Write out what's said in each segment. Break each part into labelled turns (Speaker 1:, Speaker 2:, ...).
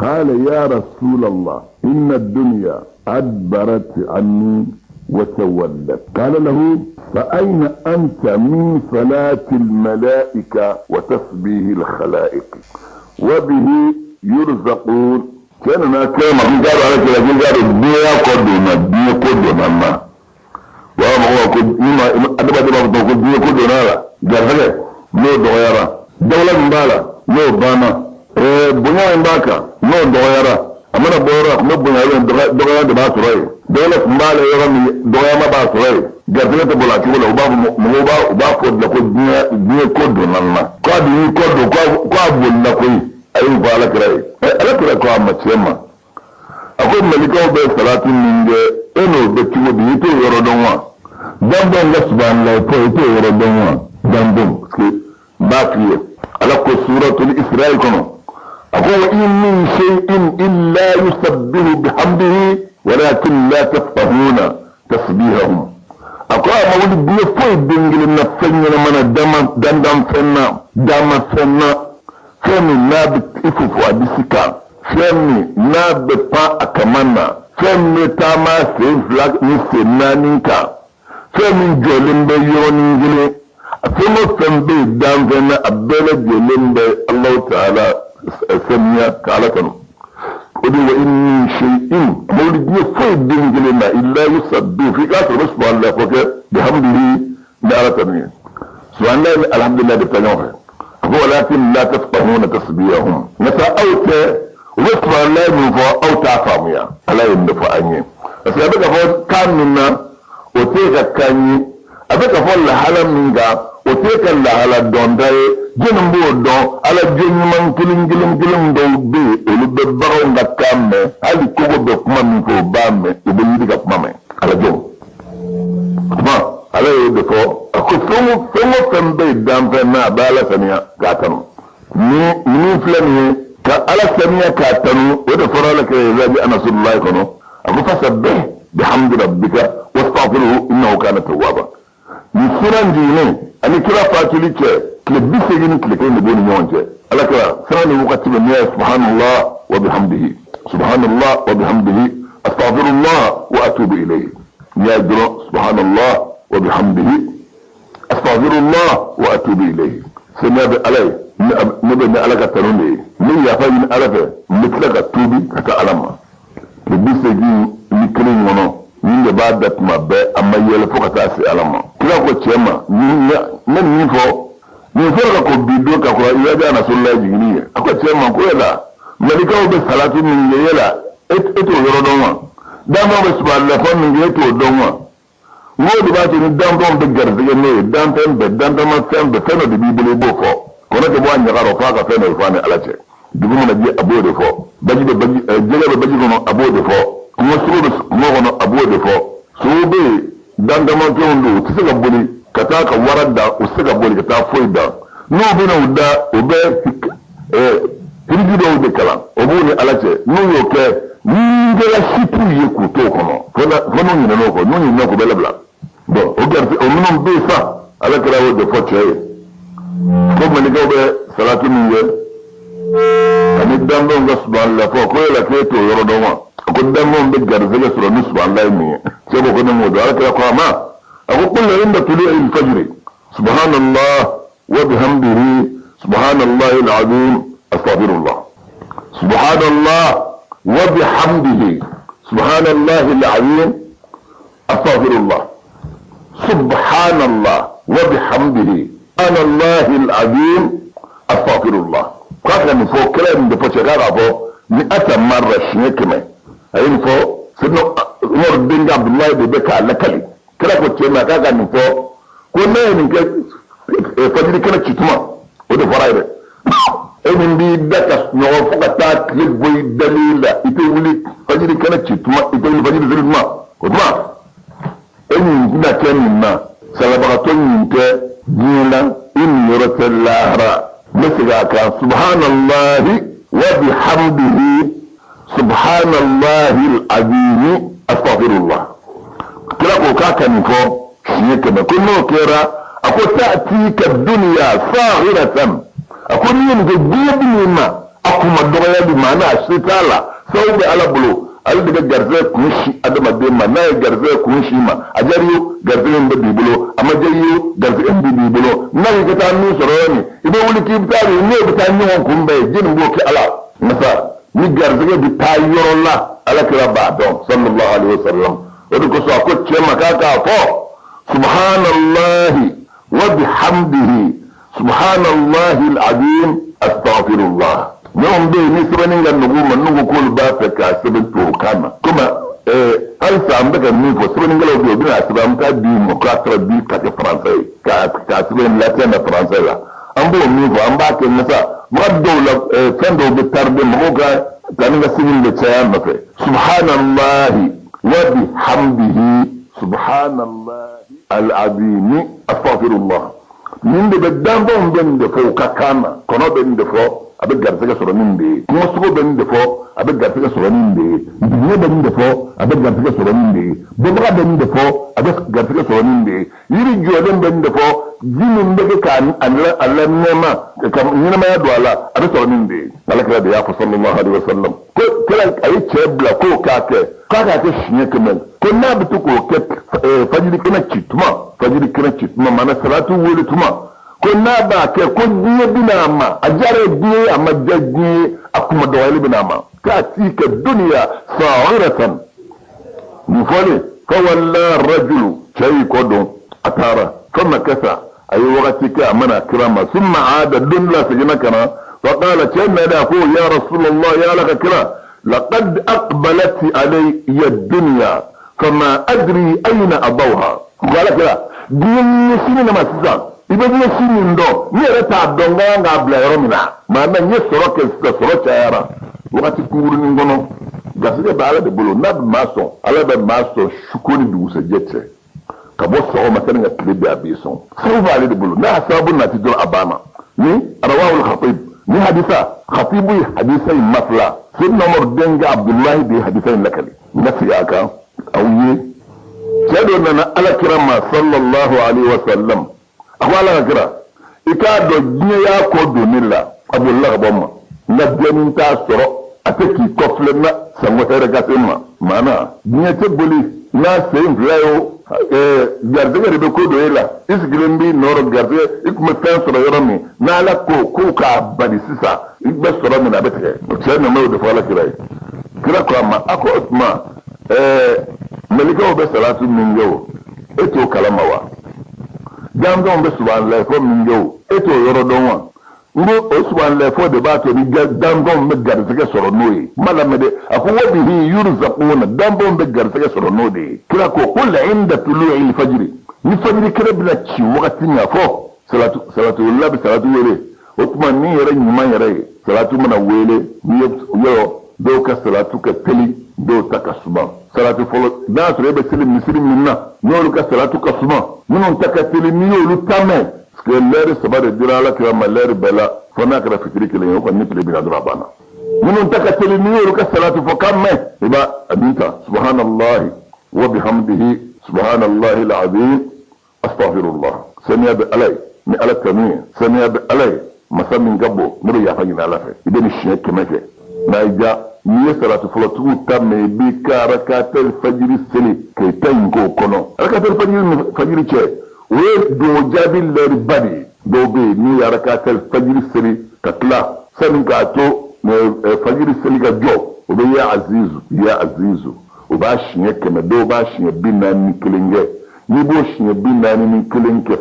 Speaker 1: قال يا رسول الله إن الدنيا أدبرت عني وتولت. قال له فأين أنت من صلاة الملائكة وتسبيح الخلائق وبه يرزقون؟ كان ما كان قال على كده قال الدنيا قدنا الدنيا قدنا ما وما هو كد ما أدبا دبا كد الدنيا قدنا لا قال نو دغيرة دولة مبالا نو بانا bonya in b'a kan n'o dɔgɔyara a mana bɔ yɔrɔ a tun bɛ bonya yɔrɔ dɔgɔya de b'a sɔrɔ yen dɔgɔya tun b'ale yɔrɔ min dɔgɔyama b'a sɔrɔ yen garijɛgɛ tɛ bɔ a cogo la u b'a fɔ mɔgɔw b'a u b'a fɔ de ko diɲɛ ko donna n na k'a dun y'i kɔ don k'a bolila koyi a y'o fɔ ala kira ye ala kira ko a ma cɛ ma a ko malikaw bɛ salatu min kɛ e n'o bɛ cogo di i t'o yɔrɔ dɔn wa danbɔn ka subahanallahi fɔ i t'o yɔrɔ dɔn wa danbɔn parce que n b'a f'i ye ala ko suratul isra'i kɔnɔ a ko wa in min shay'in illa yusabbihu bihamdihi walakin la tafqahuna tasbihahum. A ko a ma wuli diɲɛ foyi den kelen na fɛn ɲɛnama na dandan fɛn na dama fɛn na fɛn min n'a bɛ i fofo a disi kan fɛn min n'a bɛ pan a kaman na fɛn min bɛ taama sen fila ni sen naani kan fɛn min jɔlen bɛ yɔrɔnin kelen a fɛn o fɛn bɛ yen danfɛn na a bɛɛ lajɛlen bɛ Alahu taala saniya ka Ala kanu. O de wa in min shay'in a ma wuli diɲɛ foyi den kelen na illa yusabbihu f'i k'a sɔrɔ subahanallahi fɔ kɛ bihamdihi ni Ala tanu ye subahanallahi ni alhamdulilayi de bɛ taa ɲɔgɔn fɛ. A ko walakin la tafqahuna tasbihahum nka sa aw tɛ u bɛ subahanallahi min fɔ aw t'a faamuya. Ala ye nin de fɔ an ye parce que a bɛ ka fɔ kan min na o t'e ka kan ye a bɛ ka fɔ lahala min kan o t'e ka lahala dɔnta ye jɔnni b'o dɔn ala jɔn ɲuman kelen kelen kelen dɔw bɛ yen olu bɛ baganw ka kan mɛn hali kogo bɛ kuma min fɔ u b'a mɛn u bɛ yiri ka kuma mɛn ala jɔn kuma ala y'o de fɔ a ko fɛn o fɛn o fɛn bɛ yen danfɛn na a bɛ ala saniya k'a tanu ni min filɛ nin ye ka ala saniya k'a tanu o de fɔra ala kɛ iza jaa nasrullahi kɔnɔ a ko fasabbih bihamdi rabbika wastaghfirhu innahu kana tawwaba. Nin sura in jiginnen ani kira fatuli cɛ tile 80 ni tile kelen de b'o ni ɲɔgɔn cɛ ala kira sanga ni wagati bɛɛ n'i y'a ye subhanallah wa bihamdihi subhanallah wa bihamdihi astaghfirullah wa atubu ilayhi n'i y'a ye dɔrɔn subhanallah wa bihamdihi astaghfirullah wa atubu ilayhi saniya bɛ ala ye ne bɛ ni ala ka tanu de ye n bɛ yafa ɲini ala fɛ n bɛ tila ka tuubi ka taa ala ma tile 81 kɔnɔ nin de b'a da tuma bɛɛ a ma yɛlɛ fo ka taa se ala ma. Kira ko cɛ ma ne nin fɔ nin fɔra ka ko bi don ka kɔrɔ iza jaa nasrullahi jiginni ye a ko cɛ ma ko yala malikaw bɛ salatu min kɛ yala e t'o yɔrɔ dɔn wa danfɛnw bɛ subahanallahi fɔ min kɛ e t'o dɔn wa n k'o de b'a to ni danfɛnw bɛ garisɛgɛ n'o ye danfɛn bɛɛ danfɛnma fɛn bɛɛ fɛn dɔ de b'i bolo i b'o fɔ kɔnɔ tɛ bɔ a ɲaga rɔ f'a ka fɛn dɔ de fɔ a ni ala cɛ dugu mana jɛ a b'o de fɔ baji bɛ baji jɛgɛ bɛ baji kɔnɔ a b'o de fɔ kungo sogo bɛ kungo kɔnɔ a b'o de fɔ sogo bɛ yen dantamafɛnw don u tɛ se ka boli ka taa ka wara da u tɛ se ka boli ka taa foyi da n'u bɛna u da u bɛ hiriji dɔw de kalan o b'u ni ala cɛ n'u y'o kɛ ni kɛra si t'u ye k'u t'o kɔnɔ fo n'u ɲinɛn'o kɔ n'u ɲinɛn'o kɔ u bɛ labila bon o garisɛgɛ o minnu bɛ yen sa ala kira y'o de fɔ cɛ ye ko malikaw bɛ salatu min kɛ ani danfɛnw ka subahanallahi fɔ ko yala k'e t'o yɔrɔ dɔn wa a ko danfɛnw bɛ garisɛgɛ sɔrɔ ni subahanallahi min ye cɛ ko ko ne m'o dɔn ala kira ko a ma a ko qul inda tulu'i al-fajri subhanallah wa bihamdihi subhanallahi al-azim astaghfirullah subhanallah wa bihamdihi subhanallahi al-azim astaghfirullah subhanallah wa bihamdihi subhanallahi al-azim astaghfirullah k'a ka nin fɔ kira ye nin de fɔ cɛ k'a k'a fɔ ni ata marra siɲɛ 100 a ye nin fɔ sidina Umaru denkɛ Abudulayi de bɛ k'a lakali kira ko cɛ ma k'a ka nin fɔ ko ne ye nin kɛ fajiri kɛnɛ ci tuma o de fɔra ye dɛ e min b'i da ka sunɔgɔ fo ka taa tile bɔ i dalen la i tɛ wuli fajiri kɛnɛ ci tuma i tɛ wuli fajiri seli tuma o tuma e nin tɛna kɛ nin na salabagatɔ nin tɛ diɲɛ na i niyɔrɔ tɛ lahara n bɛ segin a kan subhanallahi wa bihamdihi subhanallahi al-azimi astaghfirullah kira ko k'a ka nin fɔ siɲɛ 100 ko n'o kɛra a ko ta'tika dunya saghiratan a ko n'i ye nin kɛ diɲɛ bɛ n'i ma a kuma dɔgɔya bi maana a se t'a la, sababu bɛ Ala bolo. Ale de bɛ garisɛgɛ kun si adamaden ma. N'a ye garisɛgɛ kun si ma, a diyara i ye o, garisɛgɛ in bɛ b'i bolo, a ma diya i ye o, garisɛgɛ in bɛ b'i bolo. N'a ko i ka taa min sɔrɔ yɔrɔ min, i bɛ wuli k'i bɛ taa yen, n'o bɛ taa ɲɔgɔn kunbɛn yen, jɔnni b'o kɛ? Ala masa. Ni garisɛgɛ bɛ taa yɔrɔ la, Ala kira b'a dɔn, sallallahu alaihi wa sallam. O de kosɔn a ko cɛ ma k'a k'a fɔ subhanallahi wa bihamdihi subhanallahi alazim astaghfirullah. Minnu bɛ yen ni sɛbɛnni ka nɔgɔ u ma, n'u ko k'olu b'a fɛ k'a sɛbɛn tubabukan na, komi halisa an bɛ ka min fɔ, sɛbɛnnikɛlaw bɛ yen, u bɛna a sɛbɛn, an bɛ taa di u ma k'a traduit ka kɛ français ye, k'a sɛbɛn latin na français la. An b'o min fɔ, an b'a kɛ masa waati dɔw la, fɛn dɔw bɛ tarder, mɔgɔw ka taa ni ka segin bɛ caya nɔfɛ. Subhanallahi wa bihamdihi subhanallahi alazimi astaghfirullah. Nin de bɛ danfɛnw bɛ nin de fɔ u ka kan na. Kɔnɔ bɛ nin de fɔ, a bɛ garisɛgɛ sɔrɔ nin de ye. Kungosogo bɛ nin de fɔ, a bɛ garisɛgɛ sɔrɔ nin de ye. Ntigiɲɛ bɛ nin de fɔ, a bɛ garisɛgɛ sɔrɔ nin de ye. Bɔbaga bɛ nin de fɔ, a bɛ garisɛgɛ sɔrɔ nin de ye. Yiri jɔlen bɛ nin de fɔ, ji min bɛ kɛ k'a la nɛɛma ka ɲɛnamaya don a la, a bɛ sɔrɔ nin de ye. Ala kira de y'a fɔ sallallahu alaihi wa sallam ko kira a ye cɛ bila k'o k'a kɛ, k'a k'a kɛ siɲɛ 100, ko n'a bɛ to k'o kɛ fajiri kɛnɛ ci tuma, fajiri kɛnɛ ci tuma, maana salatu wele tuma, ko n'a b'a kɛ ko diɲɛ bɛna a ma, a diyara diɲɛ ye, a ma diya diɲɛ ye, a kuma dɔgɔyali bɛna a ma. Ta'tika dunya saghiratan. Nin fɔlen, fawalla rajulu, cɛ y'i kɔ don, a taara. Famakasa, a ye wagati kɛ a ma na kira ma. Summa aada, don dɔ la a seginna ka na. Faqala, cɛ nana, a ko ya rasulallah, ya Ala ka kira, laqad aqbalat alayya dunya fama adri ayna adawha. Ko Ala kira, diɲɛ ɲɛsin ne ma sisan, i bɛ ɲɛsin min dɔn, ne yɛrɛ t'a dɔn n ka kan k'a bila yɔrɔ min na. Maana n ye sɔrɔ kɛ sisan, sɔrɔ cayara wagati kunkurunin kɔnɔ. Garisɛgɛ bɛ Ala de bolo, n'a bɛ maa sɔn, Ala bɛ maa sɔn suko ni dugusɛjɛ cɛ, ka bɔ sɔgɔma sani ka tile bɛn, a b'i sɔn. Sababu b'ale de bolo, n'a y'a sababu nati dɔrɔn, a banna. Ni rawahul khatib, ni hadisa khatibu ye hadisa in mafila, Seydina Umaru denkɛ Abudulayi de ye hadisa in lakali. N ka segin a kan aw ye. Cɛ dɔ nana Ala kira ma sallallahu alaihi wa sallam, a ko Ala ka kira, i k'a dɔn diɲɛ y'a kɔ don ne la, a bolila ka bɔ n ma, n ka dɔnni t'a sɔrɔ, a tɛ k'i kɔfilɛ n na sango hɛrɛ ka se n ma. Maana diɲɛ tɛ boli n'a sen fila ye o, garisɛgɛ de bɛ ko don e la. I sigilen b'i nɔrɔ garisɛgɛ, i tun bɛ fɛn sɔrɔ yɔrɔ min, n'Ala ko k'o k'a bali sisan, i bɛ sɔrɔ min na, a bɛ tigɛ. O cɛ nana o de fɔ Ala kira ye. Kira ko a ma, a ko o tuma mɛlɛkɛw bɛ salatu min kɛ o, e t'o kalama wa? Danfɛnw bɛ subahanallahi fɔ min kɛ o, e t'o yɔrɔ dɔn wa? N ko o subahanallahi fɔ de b'a to ni danfɛnw bɛ garisɛgɛ sɔrɔ n'o ye. Kuma lamɛn dɛ, a ko wa bihi yurzaquna, danfɛnw bɛ garisɛgɛ sɔrɔ n'o de ye. Kira ko qul inda tulu'il fajiri, ni fajiri kɛnɛ bɛna ci wagati min, a fɔ salatu salatu wulila bɛ salatu wele. O tuma min yɛrɛ ɲuman yɛrɛ ye, salatu mana wele, n'i ye yɔrɔ dɔw ka salatu ka teli, dɔw ta ka suma. Salatu fɔlɔ, n'a y'a sɔrɔ e bɛ seli misiri min na, n'olu ka salatu ka suma, minnu ta ka teli, n'i y'olu ta mɛn, parce que lɛri 3 de dira Ala kira ma lɛri bɛɛ la, fo n'a kɛra fitiri kelen ye, o kɔni ni tile binna dɔrɔn a banna. Minnu ta ka teli, n'i y'olu ka salatu fɔ kan mɛn, i b'a a min ta subhanallahi wa bihamdihi subhanallahi alazim astaghfirullah. Saniya bɛ Ala ye, ni Ala tanu ye, saniya bɛ Ala ye, masa min ka bon, ne bɛ yafa ɲini Ala fɛ. I bɛ nin siɲɛ 100 kɛ. N'a y'i diya, n'i ye salatu fɔlɔtigiw ta mɛn, i b'i ka rakatal fajiri seli k'i ta in k'o kɔnɔ. Rakatal fajiri ni fajiri cɛ, o ye don jaabi lɛriba de ye. Dɔw bɛ yen n'u ye rakatal fajiri seli ka tila, sani k'a to fajiri seli ka jɔ, o bɛ ya azizu ya azizu, o b'a siɲɛ 100, dɔw b'a siɲɛ 41 kɛ. N'i b'o siɲɛ 41 kɛ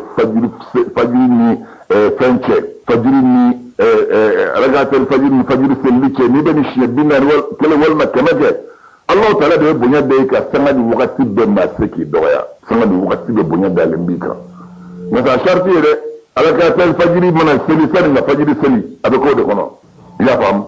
Speaker 1: fajiri ni fɛn cɛ, fajiri ni rakatal fajiri ni fajiri selili cɛ, n'i bɛ nin siɲɛ 41 walima 100 kɛ, Alahu taala de bɛ bonya da i kan sanga ni wagati bɛɛ, maa tɛ se k'i dɔgɔya. Sanga ni wagati bɛɛ bonya dalen b'i kan. Nka a sariti ye dɛ, rakatal fajiri mana seli, sani ka fajiri seli, a bɛ k'o de kɔnɔ. I y'a faamu?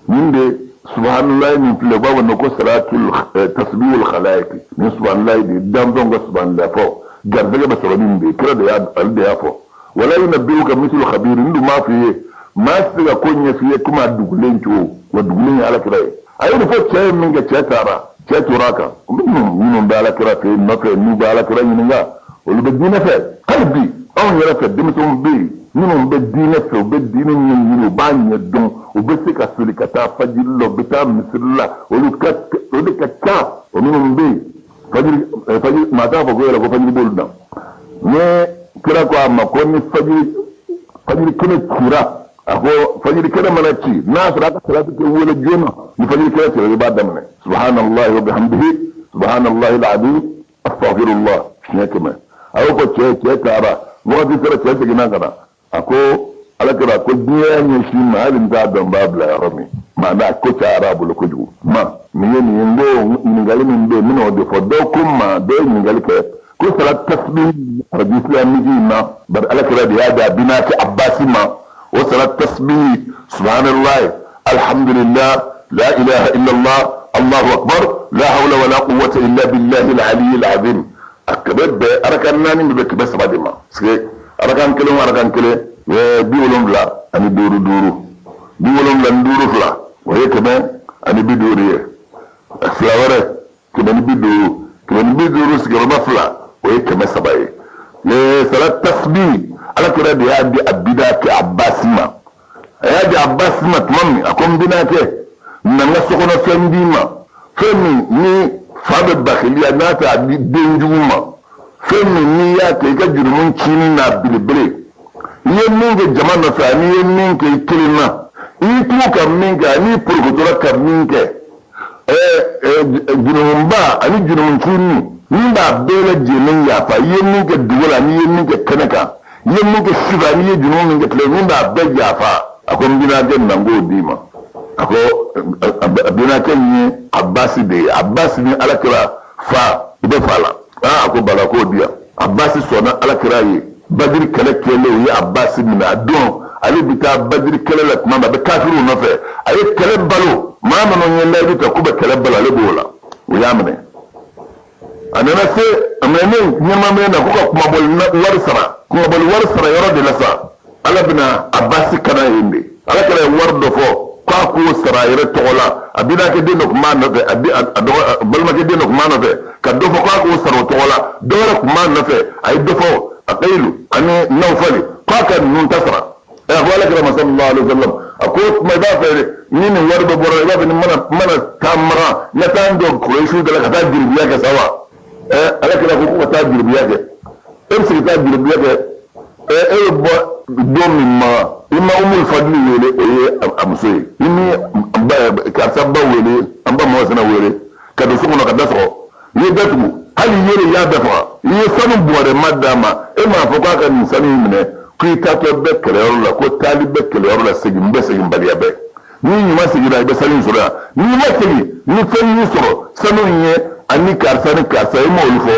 Speaker 1: Nin de subhanallahi min filɛ, u b'a fɔ ko salatul tasbihul khalaiq. Nin subhanallahi de danfɛnw ka subhanallahi fɔ, garisɛgɛ bɛ sɔrɔ nin de ye. Kira de y'a, ale de y'a fɔ. Wala yunabbi'uka mithlu khabir, n dun m'a f'i ye, maa tɛ se ka ko ɲɛf'i ye komi a dugulen cogo, wa dugulen ye Ala kira ye. A ye nin fɔ cɛ ye min kɛ, cɛ taara, cɛ tora a kan. Minnu bɛ Ala kira fɛ yen nɔfɛ, n'u bɛ Ala kira ɲininka, olu bɛ diinɛ fɛ. Hali bi anw yɛrɛ fɛ, denmisɛnw bɛ yen minnu bɛ diinɛ fɛ, u bɛ diinɛ ɲɛɲini, u b'a ɲɛ dɔn, U bɛ se ka soli ka taa fajiri la, u bɛ taa misiri la, olu ka o de ka ca. O minnu bɛ yen fajiri fajiri, maa t'a fɔ ko yɛrɛ ko fajiri b'olu dan. Ni kira ko a ma ko ni fajiri kɛnɛ cira, a ko fajiri kɛnɛ mana ci, n'a sɔrɔ a ka salatu tɛ wele joona, ni fajiri kɛnɛ cira, i b'a daminɛ subhanallahi wa bihamdihi subhanallahi alazim astaghfirullah siɲɛ 100. A y'o fɔ cɛ, cɛ taara, wagati sera, cɛ seginna ka na, a ko ala kɛra ko diɲɛ y'a ɲɛsin ma, hali n t'a dɔn n b'a bila yɔrɔ min. Maana ko cayara a bolo kojugu. Ma nin ye nin ye, n ko ɲininkali min bɛ yen, n bɛna o de fɔ. Dɔw ko n ma, dɔ ye ɲininkali kɛ ko salat tasbih radio islamique in na, bari ala kɛra de y'a di a binakɛ Abasi ma. O salat tasbih, subhanallah, alhamdulillah, la ilaha illallah, allahu akbar, la hawla wala quwwata illa billahi al-ali al-azim. A kɛmɛ bɛɛ, arakan 4 bɛ 300 de ma, parce que arakan kelen o arakan kelen 75 5, 75 2, o ye 150 ye. Fila wɛrɛ 150, 150 sigiyɔrɔma 2, o ye 300 ye. Le salat tasbih, ala kira de y'a di a bidakɛ Abasi ma. A y'a di Abasi ma tuma min, a ko n binakɛ, na n ka sokɔnɔ fɛn d'i ma, fɛn min ni fa bɛ bakiliya n'a t'a di den jugu ma, fɛn min n'i y'a kɛ i ka jurumu cini n'a belebele, i ye min kɛ jama nɔfɛ ani i ye min kɛ i kelen na, i y'i tugu ka min kɛ ani i porokotora ka min kɛ, jurumuba ani jurumu cini min b'a bɛɛ lajɛlen yafa, i ye min kɛ dugu la ani i ye min kɛ kɛnɛ kan, i ye min kɛ sufɛ ani i ye jurumu min kɛ tile, min b'a bɛɛ yafa. A ko n binakɛ, na n k'o d'i ma. A ko a binakɛ in ye Abasi de ye. Abasi ni ala kira fa, i bɛ fa la. A ko bala, k'o di yan. Abasi sɔnna ala kira ye. Badiri kɛlɛ kɛlen, u ye Abasi minɛ. A don ale bɛ taa Badiri kɛlɛ la tuma min, a bɛ kafiriw nɔfɛ, a ye kɛlɛ balo. Maa minnu ye layidu ta k'u bɛ kɛlɛ balo, ale b'o la, u y'a minɛ. A nana se a minɛnen ɲɛmaminɛ na ko ka kumabɔli wari sara, kumabɔli wari sara yɔrɔ de la sa, ala bɛna Abasi kana yen de. Ala kɛra ye wari dɔ fɔ k'a k'o sara a yɛrɛ tɔgɔ la. A binakɛ den dɔ tun b'a nɔfɛ, a dɔgɔ balimakɛ den dɔ tun b'a nɔfɛ, ka dɔ fɔ k'a k'o sara o tɔgɔ la. Dɔ wɛrɛ tun b'a nɔfɛ, a ye dɔ fɔ Aqilu ani Nawfali k'a ka ninnu ta sara. A ko ala kira ma sallallahu alaihi wasallam, a ko tuma i b'a fɛ ni nin wari bɛ bɔra, i b'a fɛ ni mana taa Makan, n ka taa n jɔ Kurayisiw da la ka taa jurubiya kɛ sa wa? Ala kira ko ko ka taa jurubiya kɛ. E bɛ se ka taa jurubiya kɛ? E bɛ bɔ don min ma, i ma Umul Fadli wele, o ye a muso ye, i ni karisa ba wele, an ba mɔgɔ wele ka don so kɔnɔ ka da sɔgɔ, i ye datugu, hali i yɛrɛ y'a bɛɛ faga, i ye sanu bɔrɛ ma d'a ma, e m'a fɔ k'a ka nin sanu in minɛ, k'i taatɔ bɛ kɛlɛyɔrɔ la, ko taali bɛ kɛlɛyɔrɔ la, segin bɛ seginbaliya bɛɛ. N'i ɲuman seginna, i bɛ sanu in sɔrɔ yan, n'i ma segin, ni fɛn y'i sɔrɔ, sanu in ye ani karisa ni karisa, i m'olu fɔ.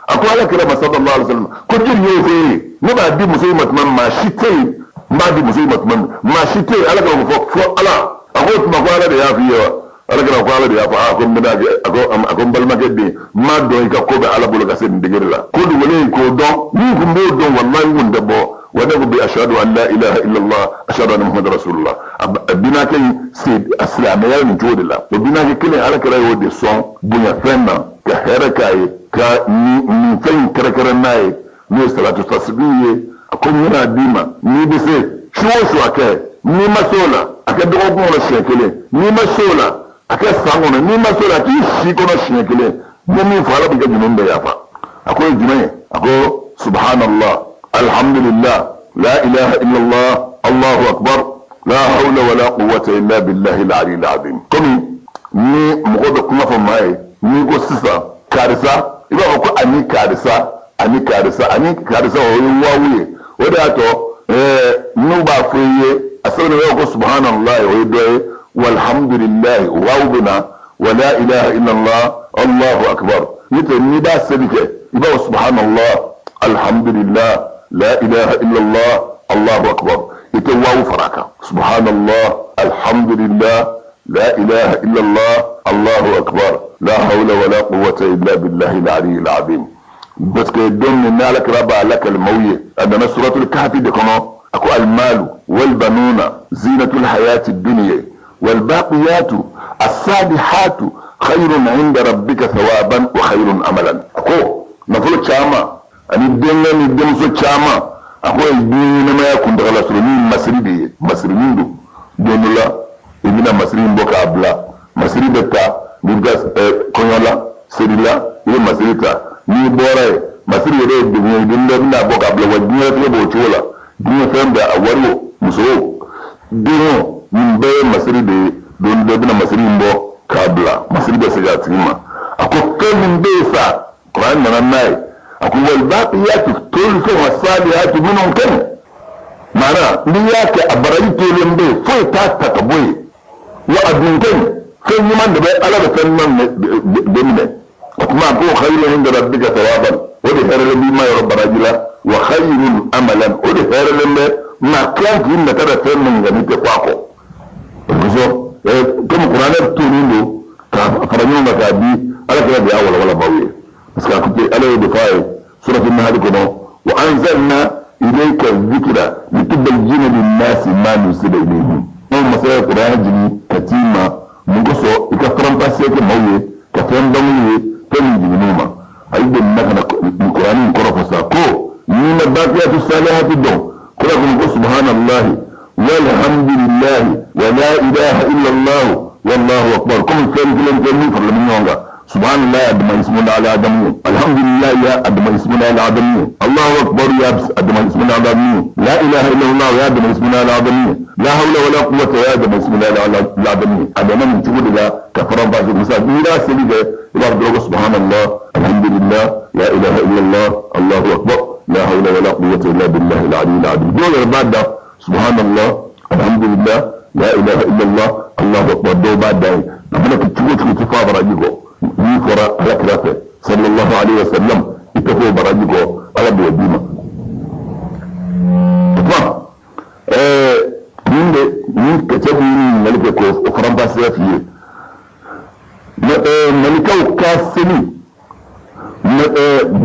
Speaker 1: A ko ala kira ma sallallahu alaihi wasallam, ko joli y'o fɔ e ye? Ne b'a di muso in ma tuma min, maa si tɛ yen. N b'a di muso in ma tuma min, maa si tɛ yen. Ala kira ko fɔ ala. A ko o tuma ko ala de y'a f'i ye wa? Ala kira ko ala de y'a fɔ. A ko n bɛna kɛ, a ko n balimakɛ den, n m'a dɔn i ka ko bɛ ala bolo ka se nin degré la. Ko dogolen in k'o dɔn, ni kun b'o dɔn, walahi n kun tɛ bɔ. Wa ne ko bi ashhadu an la ilaha illallah, ashhadu anna muhammadan rasulullah. A binakɛ in se a silamɛya nin cogo de la. O binakɛ kelen, ala kira y'o de sɔn bonya fɛn na, ka hɛrɛ k'a ye, ka nin fɛn in kɛrɛkɛrɛ n'a ye, n'o ye salatu tasbih ye. A ko n bɛna d'i ma, n'i bɛ se su o su a kɛ, n'i ma se o la a kɛ dɔgɔkun kɔnɔ siɲɛ kelen, n'i ma se o la a kɛ san kɔnɔ, n'i ma se o la a k'i si kɔnɔ siɲɛ kelen. N ye min fɔ, ala b'i ka jurumu bɛɛ yafa. A ko ye jumɛn ye? A ko subhanallah, alhamdulillah, la ilaha illallah, allahu akbar, la hawla wala quwwata illa billahi al-ali al-azim. Komi ni mɔgɔ bɛ kuma fɔ maa ye, n'i ko sisan karisa, i b'a fɔ ko ani karisa ani karisa ani karisa, o ye waawu ye. O de y'a to n'u b'a fɔ i ye, a sɛbɛnnen bɛ ko subhanallah, o ye dɔ ye, walhamdulillah, waawu bɛ na, wa la ilaha illallah, allahu akbar. N'o tɛ n'i b'a seli kɛ, i b'a fɔ subhanallah, alhamdulillah, la ilaha illallah, allahu akbar, i tɛ waawu fara a kan. Subhanallah, alhamdulillah, la ilaha illallah, allahu akbar, la hawla wala quwwata illa billahi al-ali al-azim. Parce que don min n'ala kira b'a lakali maaw ye, a nana suratul kahfi de kɔnɔ, a ko almalu walbanuna zinatul hayati dunya walbaqiyatu as-salihatu khayrun inda rabbika thawaban wa khayrun amalan. A ko nafolo caman ani denkɛ ni denmuso caman, a ko ye ɲɛnamaya kuntagala surun ni masiri de ye, masiri min don. Don dɔ la I bɛna masiri in bɔ k'a bila. Masiri bɛ ta n'i bɛ taa kɔɲɔ la, seli la, i bɛ masiri ta. N'i bɔra yen, masiri yɛrɛ ye degun ye, don dɔ bɛna bɔ k'a bila, wa diɲɛlatigɛ b'o cogo la. Diɲɛ fɛn bɛɛ, a wari o, muso o, den o, nin bɛɛ ye masiri de ye. Don dɔ bɛna masiri in bɔ k'a bila, masiri bɛ segin a tigi ma. A ko fɛn min bɛ yen sa, kuran nana n'a ye. A ko walbaqiyatu tolifɛnw asalihatu minnu ka ɲi. Maana n'i y'a kɛ a baraji tolen bɛ yen, foyi t'a ta ka bɔ yen. Wa a dun ka ɲi, fɛn ɲuman de bɛ Ala bɛ fɛn ɲuman de minɛ. O tuma ko khayrun inda rabbika thawaban, o de hɛrɛlen b'i ma yɔrɔ baraji la. Wa khayrun amalan, o de hɛrɛlen bɛ maa kilan k'i nata bɛ fɛn min kan n'i tɛ kɔ a kɔ. O kosɔn komi kuranɛ tolen don k'a fara ɲɔgɔn kan k'a di, Ala kɛra de y'a walawala maaw ye. Parce que a ko ten, Ala y'o de fɔ a ye suratu Nahali kɔnɔ, wa anzalna ilayka dhikra litubayyina linnasi ma nuzila ilayhim. Anw masa ye kuranɛ jigin ka t'i ma mun kosɔn? I ka faranfasiya kɛ maaw ye, ka fɛn bangew ye, fɛn min jiginn'u ma. A y'u dɛmɛ ka na kuranɛ in kɔrɔ fɔ sa ko n'i ma baqiyatu salihati dɔn, kura ko ko subhanallahi walhamdulillahi wa la ilaha illallah wallahu akbar. Komi fɛn kelen tɛ min faralen bɛ ɲɔgɔn kan. Subhanallah ya adama ismuna ala adamu, alhamdulillah ya adama ismuna ala adamu, Allahu akbar ya adama ismuna ala adamu, la ilaha illallah ya adama ismuna ala adamu, la hawla wala quwwata ya adama ismuna ala adamu. A dama nin cogo de la ka faranfasi musa n'i b'a seli kɛ, i b'a dɔrɔn ko subhanallah, alhamdulillah, la ilaha illallah, Allahu akbar, la hawla wala quwwata illa billahi al-ali al-azim. Dɔw yɛrɛ b'a da subhanallah, alhamdulillah, la ilaha illallah, Allahu akbar, dɔw b'a da yen. A mana kɛ cogo o cogo, i tɛ fɔ a baraji kɔ. N'i fɔra Ala kira fɛ sallallahu alaihi wasallam, i tɛ fɔ o baraji kɔ, Ala b'o d'i ma. O tuma nin de nin cɛ min ye ɲininkali kɛ k'o faranfasiya f'i ye. Malikaw ka seli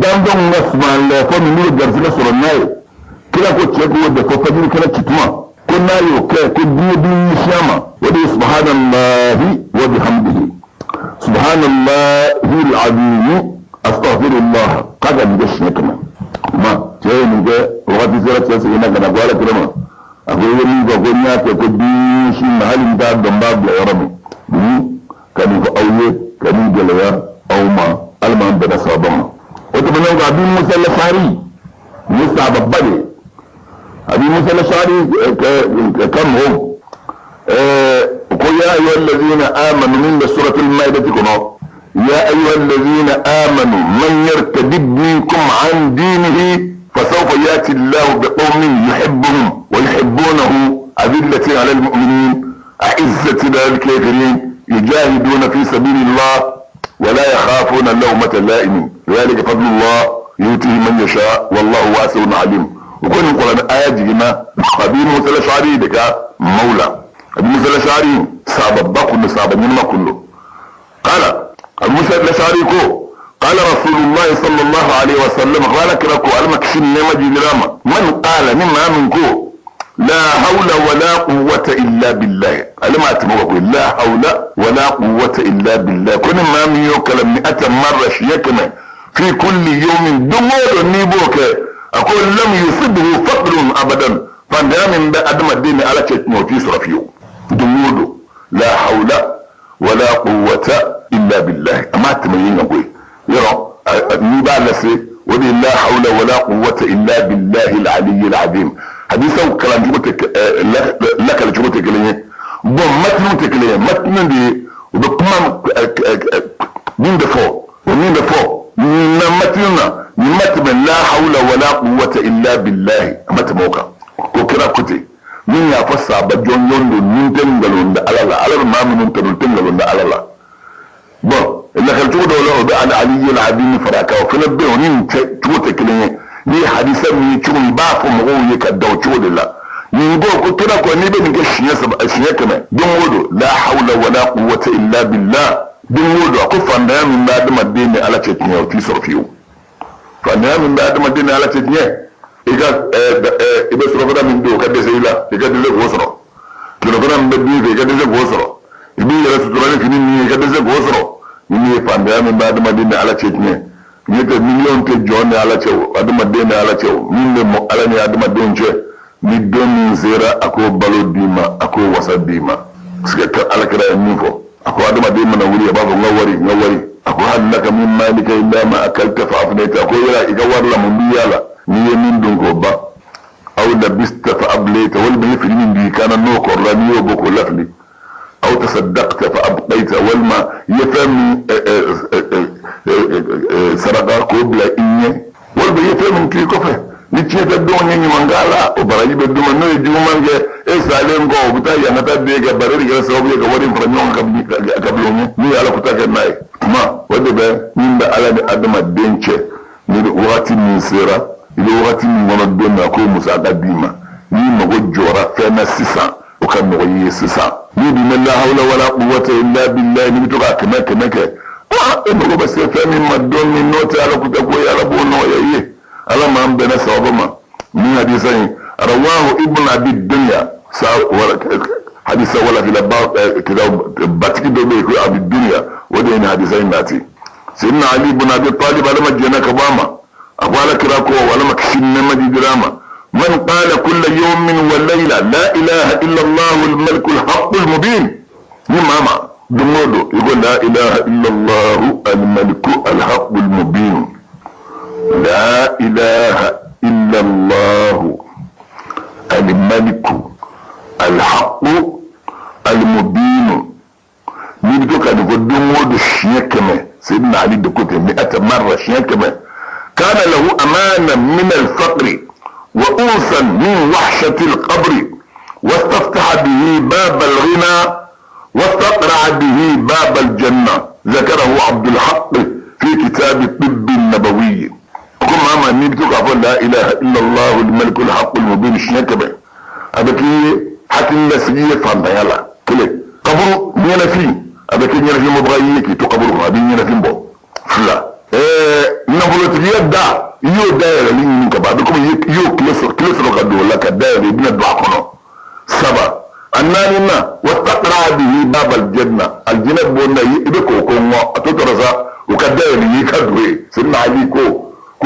Speaker 1: danfɛnw ka sumanlɛ fɔ min n'u bɛ garisɛgɛ sɔrɔ n'a ye, kira ko cɛ k'o de fɔ fajiri kɛnɛ cituma, ko n'a y'o kɛ ko diɲɛ b'i ɲɛsin a ma. O de ye subhanallahi wa bihamdihi subhanallahi al-azim astaghfirullah, k'a ka nin kɛ siɲɛ 100. Kuma cɛ ye nin kɛ, wagati sera, cɛ seginna ka na ko Ala kira ma, a ko i ye min fɔ ko n y'a kɛ ko diɲɛ ɲɛsin ma, hali n t'a dɔn n b'a bila yɔrɔ min, ka nin fɔ aw ye, ka nin gɛlɛya aw ma, hali m'an bɛnna sababa ma. O tɛmɛnen kɔ, Abi Musa al-Ash'ari, nin ye sahababa de ye. Abi Musa al-Ash'ari ka mɔgɔw ko ya ayyuha alladhina amanu, min bɛ suratul Maidati kɔnɔ, ya ayyuha alladhina amanu man yartadid minkum an dinihi fasawfa yati Allahu biqawmin yuhibbuhum wa yuhibbunahu adillatin ala al-mu'minin a'izzatin ala al-kafirin yujahiduna fi sabilillah wa la yakhafuna lawmata la'imin dhalika fadlullah yutihi man yasha wallahu wasi'un alim. O ko nin kuranɛ aya jiginna Abi Musa al-Ash'ari de ka mawla. Abi Musa al-Ash'ari sahababa kun don, sahaba ɲɛnama kun don. Qala Abi Musa al-Ash'ari ko qala Rasulullah sallallahu alaihi wa sallam, qala kira ko Ala ma kisi ni nɛɛma jiginna ma, man qala, ni maa min ko la hawla wala quwwata illa billah, ale ma tɛmɛ o kan ko la hawla wala quwwata illa billah, ko ni maa min y'o kalan mi'ata marra, siɲɛ 100, fi kulli yawmin, don o don n'i b'o kɛ, a ko lam yusibhu faqrun abadan, fantanya min bɛ adamaden ni Ala cɛ tiɲɛ, o t'i sɔrɔ fiyewu. Don o don la hawla wala quwwata illa billah, a ma tɛmɛ yen kan koyi. Yɔrɔ n'i b'a lase, o de ye la hawla wala quwwata illa billahi al-ali al-azim. Hadisaw kalancogo tɛ, lakalicogo tɛ kelen ye, bon matiniw tɛ kelen ye. Matini de ye u bɛ kuma min bɛ fɔ, o min bɛ fɔ nin na matini na, nin ma tɛmɛ la hawla wala quwwata illa billahi, a ma tɛmɛ o kan. Ko kira ko ten, min y'a fɔ sahaba jɔnjɔn don, min tɛ nkalon da Ala la, Ala bɛ maa minnu tanu tɛ nkalon da Ala la. Bon lakalicogo dɔw la, o bɛ al-ali al-azim fara a kan, o fana bɛ yen, o ni nin cogo tɛ kelen ye. Ni ye hadisa min ye cogo min, i b'a fɔ mɔgɔw ye ka da o cogo de la. Nin ko ko kira ko n'i bɛ nin kɛ siɲɛ 3, siɲɛ 100 don o don, la hawla wala quwwata illa billah, don o don, a ko fantanya min bɛ adamaden ni Ala cɛ tiɲɛ, o t'i sɔrɔ fiyewu. Fantanya min bɛ adamaden ni Ala cɛ tiɲɛ, i ka i bɛ surafana min dun, o ka dɛsɛ i la, i ka dɛsɛ k'o sɔrɔ. Tilelafana min bɛ dun i fɛ, i ka dɛsɛ k'o sɔrɔ. I b'i yɛrɛ sutura ni fini min ye, i ka dɛsɛ k'o sɔrɔ. Ni ye fantanya min bɛ adamaden ni Ala cɛ tiɲɛ, n'o tɛ miliyɔn tɛ jɔn ni Ala cɛ o, adamaden ni Ala cɛ o, min bɛ mɔ Ala ni adamadenw cɛ, ni don min sera, a k'o balo d'i ma, a k'o wasa d'i ma. Parce que Ala kira ye min fɔ, a ko adamaden mana wuli, a b'a fɔ n ka wari, n ka wari. A ko hal laka min malika illa ma akalta fa afnayta. A ko yala i ka wari la, mun b'i yala n'i ye min dun k'o ban? Aw labista fa ablayta, walima i ye fini min don i kan na, n'o kɔrɔla, n'i y'o bɔ k'o lafili. Aw tasaddaqta fa abqayta, walima i ye fɛn min saraka k'o bila i ɲɛ, walima i ye fɛn min to i kɔfɛ. Ni tiɲɛ tɛ denw ye ɲuman k'a la, o baraji bɛ d'u ma. N'o ye juguman kɛ e salen kɔ, o bɛ taa yan ka taa den kɛ bari, de kɛra sababu ye ka wari in fara ɲɔgɔn kan ka bila o ɲɛ. N'u ye Ala kuta kɛ n'a ye, tuma o de bɛ min bɛ Ala ni adamaden cɛ. Ni wagati min sera, i bɛ wagati min kɔnɔ don min na k'o musaka d'i ma, n'i mago jɔra fɛn na sisan, o ka nɔgɔ i ye sisan. N'i dun bɛ la hawla wala quwwata illa billahi, n'i bɛ to k'a kɛmɛ kɛmɛ kɛ, e mago bɛ se fɛn min ma don min, n'o tɛ Ala kuta ko ye, Ala b'o nɔgɔya i ye. Ala m'an bɛnna sababu ma. Min hadisa in, rawahu Ibn Abi Dunya, sa wala hadisa wala fila ba kitab batigi dɔ bɛ yen ko Abi Dunya, o de ye nin hadisa in nati. Sayyidina Ali ibn Abi Talib, Ala ma jɛnna ka bɔ a ma, a ko Ala kira ko, Ala ma kisi ni nɛɛma di dira a ma: man qala kulla yawmin wa layla la ilaha illa Allah al-malik al-haqq al-mubin. Ni maa ma don o don i ko la ilaha illa Allah al-malik al-haqq al-mubin, la ilaha illa Allah al-malik al-haqq al-mubin, n'i bɛ to ka nin fɔ don o don siɲɛ 100, Sayyidina Ali de ko ten, mi'ata marra, siɲɛ 100, kana lahu amana min al-faqri wa unsan min wahshati al-qabri واستفتح به باب الغنى واستقرع به باب الجنة. ذكره عبد الحق في كتاب الطب النبوي. Ko maa ma n'i bɛ to k'a fɔ la ilaha illallah al-malik al-haqq al-mubin siɲɛ 100, a bɛ k'i ye hakililasigi ye fantanya la. Kelen, kaburu ɲɛnafin, a bɛ kɛ ɲɛnafin bɔbaga ye k'i to kaburu kɔnɔ, a bɛ ɲɛnafin bɔ. Fila, nafolotigiya da, i y'o dayɛlɛli ɲini ka ban, a bɛ komi i y'o tile sɔrɔ, tile sɔrɔ ka don o la ka dayɛlɛ, i bɛna don a kɔnɔ. Saba, a naani na, wa taqra bihi bab aljanna, aljinɛ bonda, i bɛ k'o ko ŋɔ a to tɔrɔ sa, o ka dayɛlɛ y'i ka don ye. Sayyidina Ali ko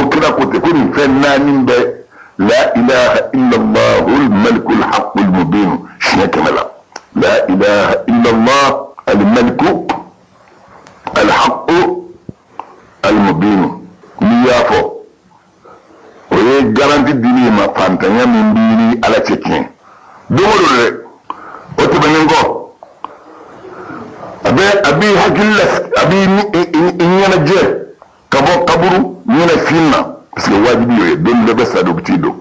Speaker 1: kira ko ten ko nin fɛn naani bɛ la ilaha illallah al-malik al-haqq al-mubin siɲɛ 100 la. La ilaha illallah al-malik al-haqq al-mubin, n'i y'a fɔ, o ye garanti dili ma fantanya min b'i ni Ala cɛ tiɲɛ don o don dɛ. O tɛmɛnen kɔ, a b'i hakili la, a b'i ɲɛnajɛ ka bɔ kaburu ɲɛnafin na, parce que wajibi y'o ye. Don dɔ bɛ sa, dɔ bɛ t'i don.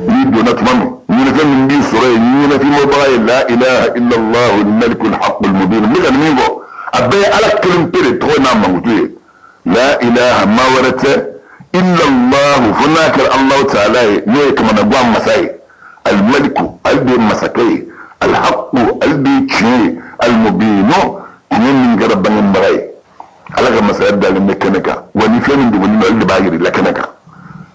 Speaker 1: N'i donna tuma min, ɲɛnafɛn min b'i sɔrɔ yen, ɲɛnafin bɔbaga ye la ilaha illallah al-malik al-haqq al-mubin. N bɛ ka nin min fɔ, a bɛɛ ye Ala kelen pe de tɔgɔ n'a mankutu ye. La ilaha, ma wɛrɛ tɛ, illallah, fo n'a kɛra Allahu ta'ala ye, n'o ye kamanagan masa ye, al-maliku, ale de ye masakɛ ye, al-haqqu, ale de ye tiɲɛ ye, al-mubinu, tiɲɛ min kɛra bangebaga ye. Ala ka masaya dalen bɛ kɛnɛ kan, wa ni fɛn min dogolen don, ale de b'a yira i la kɛnɛ kan.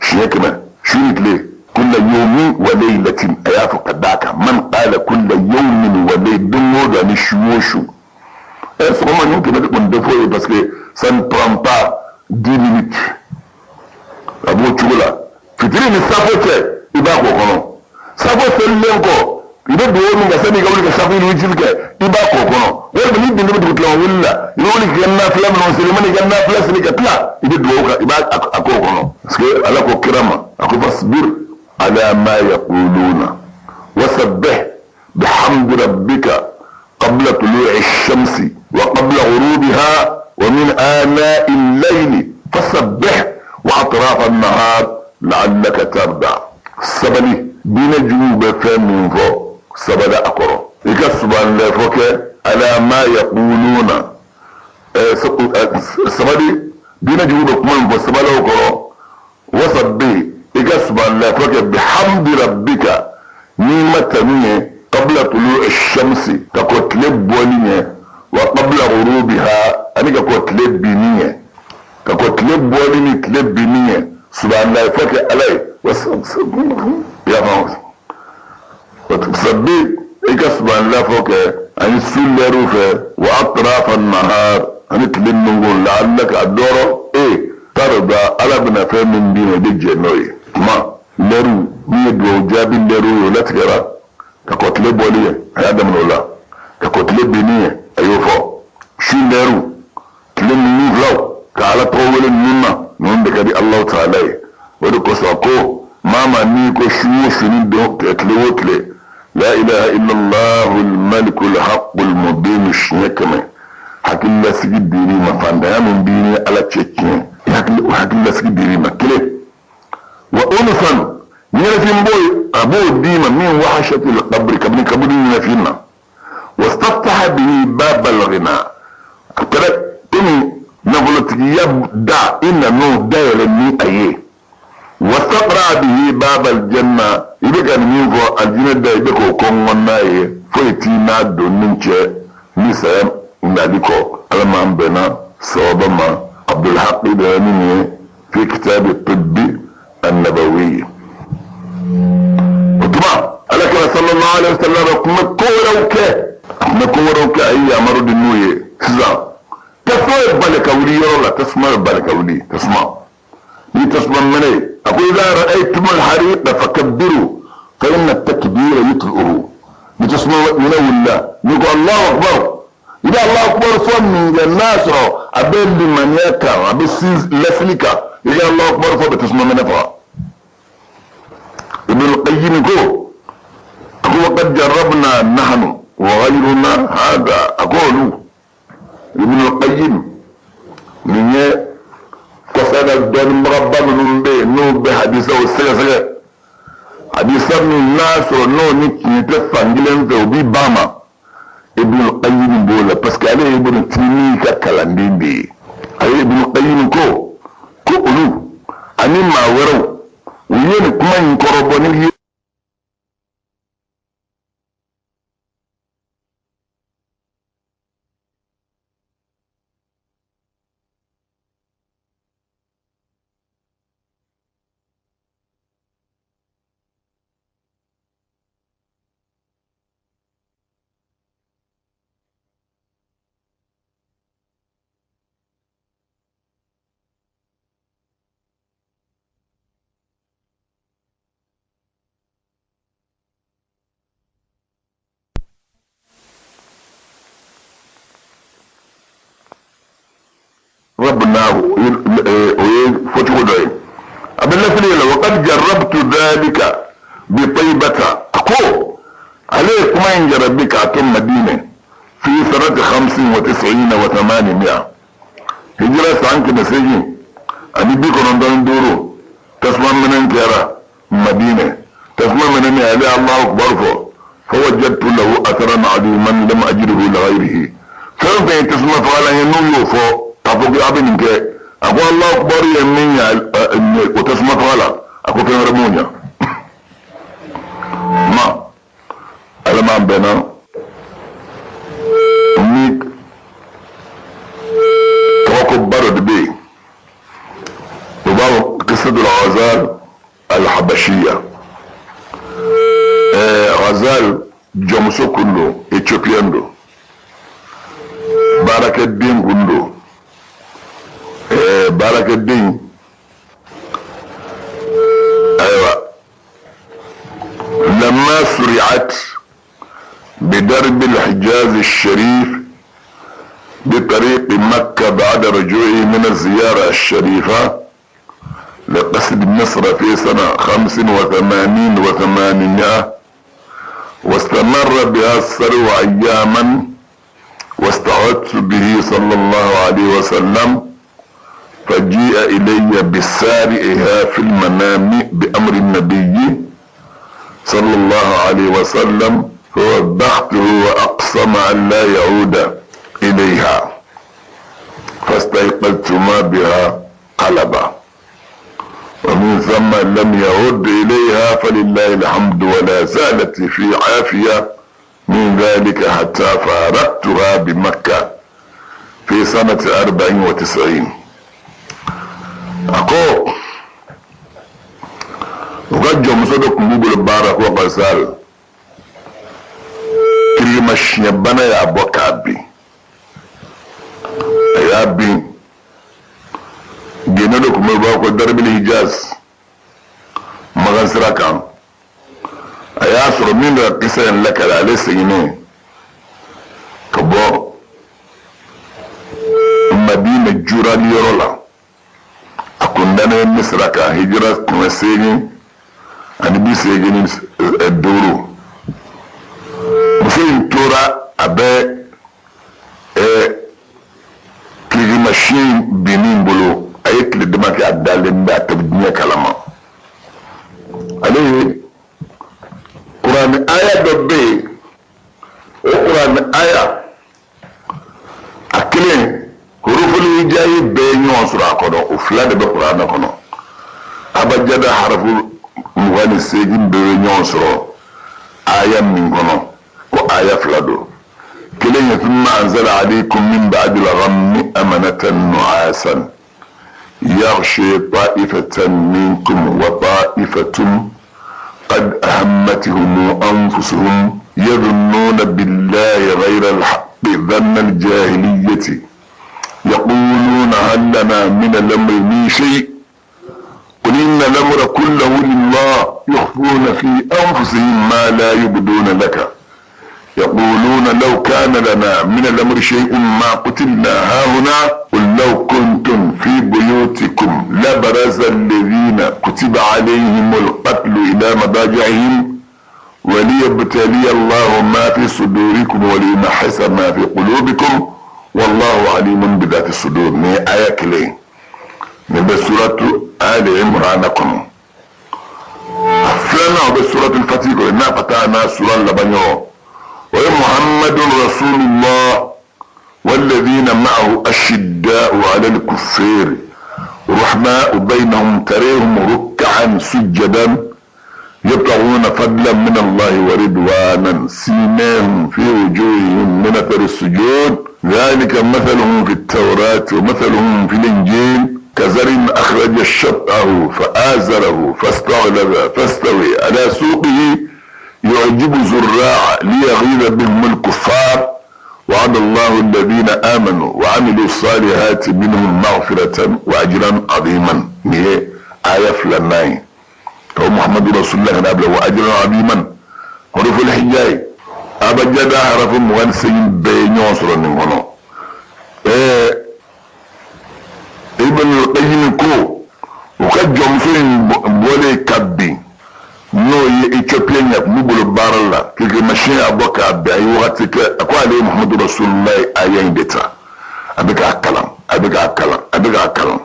Speaker 1: Siɲɛ 100, su ni tile, kulla yawmin wa laylatin, a y'a fɔ ka d'a kan, man qala kulla yawmin wa laylatin, don o don ani su o su. Sɔgɔma nin 100 de kɔni tɛ foyi ye, parce que ça ne prend pas 10 minutes. A b'o cogo la, fitiri ni safo cɛ, i b'a k'o kɔnɔ. Safo selilen kɔ, i bɛ dugawu min kɛ sani i ka wuli ka safo ni witiri kɛ, i b'a k'o kɔnɔ. Walima n'i dun bɛ dugutila wuli la, i bɛ wuli k'i ka nafila minnu seli, i mana i ka nafila seli ka tila, i bɛ dugawu kɛ, i b'a a k'o kɔnɔ. Parce que Ala ko kira ma, a ko fasbir ala ma yaquluna wasabbih bihamdi rabbika qabla tulu'i shamsi wa qabla ghurubiha wa min ana'i al-layli fasabbih wa atraf an-nahar la'allaka tarda. Sabali, diinɛ juguw bɛ fɛn min fɔ, sabali a kɔrɔ. I ka subhanallah fɔ kɛ, ala ma yaquluna, sabali, diinɛ juguw bɛ kuma min fɔ, sabali o kɔrɔ. Wasabbih, i ka subhanallah fɔ kɛ, bihamdi rabbika, n'i ma tanu ye, qabla tulu'i shamsi, ka kɔ tile bɔli ɲɛ, wa qabla ghurubiha, ani ka kɔ tile binni ɲɛ, ka kɔ tile bɔli ni tile binni ɲɛ, subhanallah fɔ kɛ Ala ye. Ya faamu, sabbi, i ka subhanallah fɔ kɛ ani su lɛriw fɛ, wa atrafa nahar, ani tile nungun, la'allaka, a dɔrɔ e tarda, Ala bɛna fɛn min d'i ma, i bɛ jɛ n'o ye. Tuma lɛriw min ye dugawu jaabi lɛriw ye, o latigɛra ka kɔ tile bɔli ye, a y'a daminɛ o la. Ka kɔn tile binni ɲɛ, a y'o fɔ. Su lɛriw, tile ninnu filaw, ka Ala tɔgɔ wele ninnu na, ninnu de ka di Alahu taala ye. O de kosɔn a ko, maa maa n'i ko su o su ni don tile o tile, la ilaha illallahu almalikul haqqul mubin siɲɛ 100, hakililasigi dir'i ma, fantanya min b'i ni Ala cɛ tiɲɛ, hakililasigi dir'i ma kelen. Wa unufan, ɲɛnafin b'o a b'o d'i ma min wahashatil qabri, kabini kaburu ɲɛnafin na. Wastaftaha bihi babal ghina, a kɛra komi nafolotigiya da i nan'o dayɛlɛ ni a ye. Wastaqra bihi babal janna, i bɛ ka nin min fɔ alijinɛ da, i bɛ k'o kɔngɔ n'a ye, foyi t'i n'a donni cɛ ni saya nali kɔ. Ala m'an bɛnna sawaba ma. Abdulhaqi de ye nin ye fi kitabi tibbi annabawi. O tuma ala kira sallallahu alaihi wasallam kun bɛ ko wɛrɛw kɛ, a kun bɛ ko wɛrɛw kɛ, a ye yamaru di n'u ye. Sisan tasuma bɛ bali ka wuli yɔrɔ la, tasuma bɛ bali ka wuli, tasuma ni tasuma mɛnɛ, a ko idha ra'aytum al-hariqa fakabbiru fa inna at-takbira yutfi'uhu. Ni tasuma mɛnɛ wulila, n'i ko Allahu akbar, i bɛ Allahu akbar fɔ min kɛ, n'a sɔrɔ a bɛ limaniya kan, a bɛ sin lasili kan, i ka Allahu akbar fɔ, bɛ tasuma mɛnɛ faga. Ibn al-Qayyim ko, a ko waqad jarrabna nahnu wa ghayruna hada. A ko olu Ibn al-Qayyim nin ye kɔfɛ dɔnnibagaba minnu bɛ yen n'u bɛ hadisaw sɛgɛsɛgɛ, hadisa min n'a sɔrɔ n'o ni tiɲɛ tɛ fankelen fɛ, o b'i ban ma. Ibn al-Qayyim b'o la parce que ale ye Ibn Taymiyyah ka kalanden de ye. A ye Ibn al-Qayyim ko ko olu ani maa wɛrɛw, u ye nin kuma in kɔrɔbɔ ni ye rabbnahu, o ye fɔcogo dɔ ye, a bɛ laseli la. Waqad jarrabtu dhalika bi taybata, a ko ale ye kuma in jarabi k'a to Madinɛ fi sanati 895 hijira, san 895, tasuma minɛn kɛra Madinɛ. Tasuma minɛn min, ale Allahu akbar fɔ, fawajadtu lahu atharan aziman lam ajidhu li ghayrihi. Fɛn o fɛn ye tasuma fagalan ye, n'u y'o fɔ k'a fɔ ko a bɛ nin kɛ, a ko Allahu akbar ye min ɲɛ o tasuma faga la, a ko fɛn wɛrɛ m'o ɲɛ ma. Ala m'an bɛnna ni kabakoba dɔ de bɛ yen, o b'a fɔ qisatul Ghazal al-Habashiya. Ghazal jɔnmuso kun don, Éthiopien don, baarakɛden kun don, baarakɛden. Ayiwa, lamma suri'at بدرب الحجاز الشريف بطريق مكة بعد رجوعه من الزيارة الشريفة لقصد مصر في سنة 885، واستمر بها السرو أياما، واستعدت به صلى الله عليه وسلم، فجيء إلي بسارئها في المنام بأمر النبي صلى الله عليه وسلم، فوبخته وأقسم أن لا يعود إليها، فاستيقظت ما بها قلبا، ومن ثم لم يعد إليها فلله الحمد، ولا زالت في عافية من ذلك حتى فارقتها بمكة في سنة 94. A ko u ka jɔnmuso dɔ tun b'u bolo baara ko Ghazal, kirimasiyɛnbana y'a bɔ k'a bin. A y'a bin gene dɔ tun bɛ, u b'a fɔ ko Darbil Hijaz, Makan sira kan. A y'a sɔrɔ min bɛ ka kisa in lakale, ale seginnen Madina jurali yɔrɔ la. A kun dannen Misira kan hijira 885. Muso in tora a bɛ kirikirimasiɲɛ binni bolo, a ye tile dama kɛ a dalen bɛ, a tɛ diɲɛ kalama. Ale ye kuranɛ aya dɔ bɛ yen, o kuranɛ aya a kelen hurufuli hijayi bɛɛ ye ɲɔgɔn sɔrɔ a kɔnɔ, o fila de bɛ kuranɛ kɔnɔ. Abajada harafu 28 bɛɛ ye ɲɔgɔn sɔrɔ aya min kɔnɔ, ko aya fila don. Kelen ye thumma anzala alaykum min ba'di al-ghammi amanatan nu'asan yaghshi ta'ifatan minkum wa ta'ifatun qad ahammatihum anfusuhum yadhunnuna billahi ghayra al-haqqi dhanna al-jahiliyyati yaquluna hal lana min al-amri min shay' qul inna al-amra kullahu lillah yukhfuna fi anfusihim ma la yubduna laka يقولون لو كان لنا من الأمر شيء ما قتلنا هاهنا قل لو كنتم في بيوتكم لبرز الذين كتب عليهم القتل إلى مضاجعهم وليبتلي الله ما في صدوركم وليمحص ما في قلوبكم والله عليم بذات الصدور. من آية كلين من سورة آل عمران كنو أفلنا بسورة الفتح إنا فتحنا سورة لبنيو وهي محمد رسول الله والذين معه أشداء على الكفار رحماء بينهم تريهم ركعا سجدا يبتغون فضلا من الله ورضوانا سيماهم في وجوههم من أثر السجود ذلك مثلهم في التوراة ومثلهم في الإنجيل كزرع أخرج شطأه فآزره فاستغلظ فاستوي على سوقه يعجب زراع ليغيظ بهم الكفار وعد الله الذين آمنوا وعملوا الصالحات منهم مغفرة وأجرا عظيما. هي آية فلاناي هو محمد رسول الله قبله وأجرا عظيما. حروف الحجاي أبجد حرف مغنسين بين يوصر من ابن القيم كو وقد جمسين بولي كبي n'o ye Ethiopien ye kun bolo baara la kirikirimasiɲɛ y'a bɔ k'a bɛn a ye wagati kɛ a ko ale ye Muhammadu Rasulullahi aya in de ta a bɛ k'a kalan a bɛ k'a kalan a bɛ k'a kalan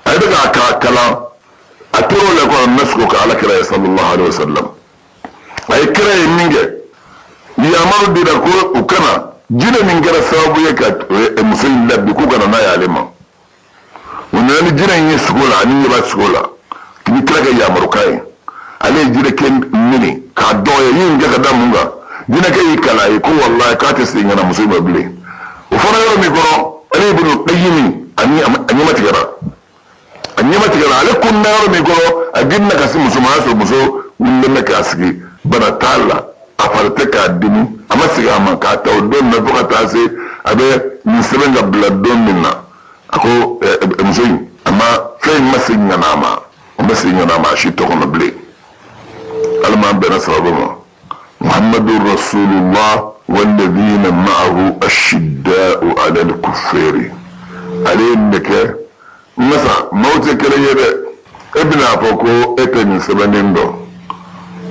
Speaker 1: a bɛ k'a kalan a tor'o la kɔnɔ na ka ala kira ye sallallahu alaihi wa sallam a ye kira ye min kɛ yamaru dira ko u kana jinɛ min kɛra sababu ye ka muso in labbi k'u kana n'a y'ale ma u nana ni jinɛ in ye sugo la ani ɲɛba sugo la k'i kira kɛ yamarukan ye. Ale ye jinɛkɛ minɛ k'a dɔgɔya yin kɛ ka da mun kan jinɛkɛ y'i kalan a ye ko walayi k'a tɛ segin ka na muso in ma bilen o fɔra yɔrɔ min kɔrɔ ale ye Ibn Qayyim a ɲɛma tigɛra a ɲɛma tigɛra ale kunna yɔrɔ min kɔrɔ a girinna ka se muso ma a y'a sɔrɔ muso wulilen bɛ k'a sigi bana t'a la a fari tɛ k'a dimi a ma segin a ma k'a ta o don na fo ka taa se a bɛ nin sɛbɛn ka bila don min na a ko muso in a ma fɛn in ma segin ka na a ma a ma segin ka na a ma a si tɔ kɔnɔ bilen. Alama bɛnna sababu ma Muhammadu Rasulullah walladhina ma'ahu ashidda'u 'ala al-kuffari ale ye nin de kɛ masa maaw tɛ kelen ye dɛ e bɛna a fɔ ko e tɛ nin sɛbɛnnen dɔn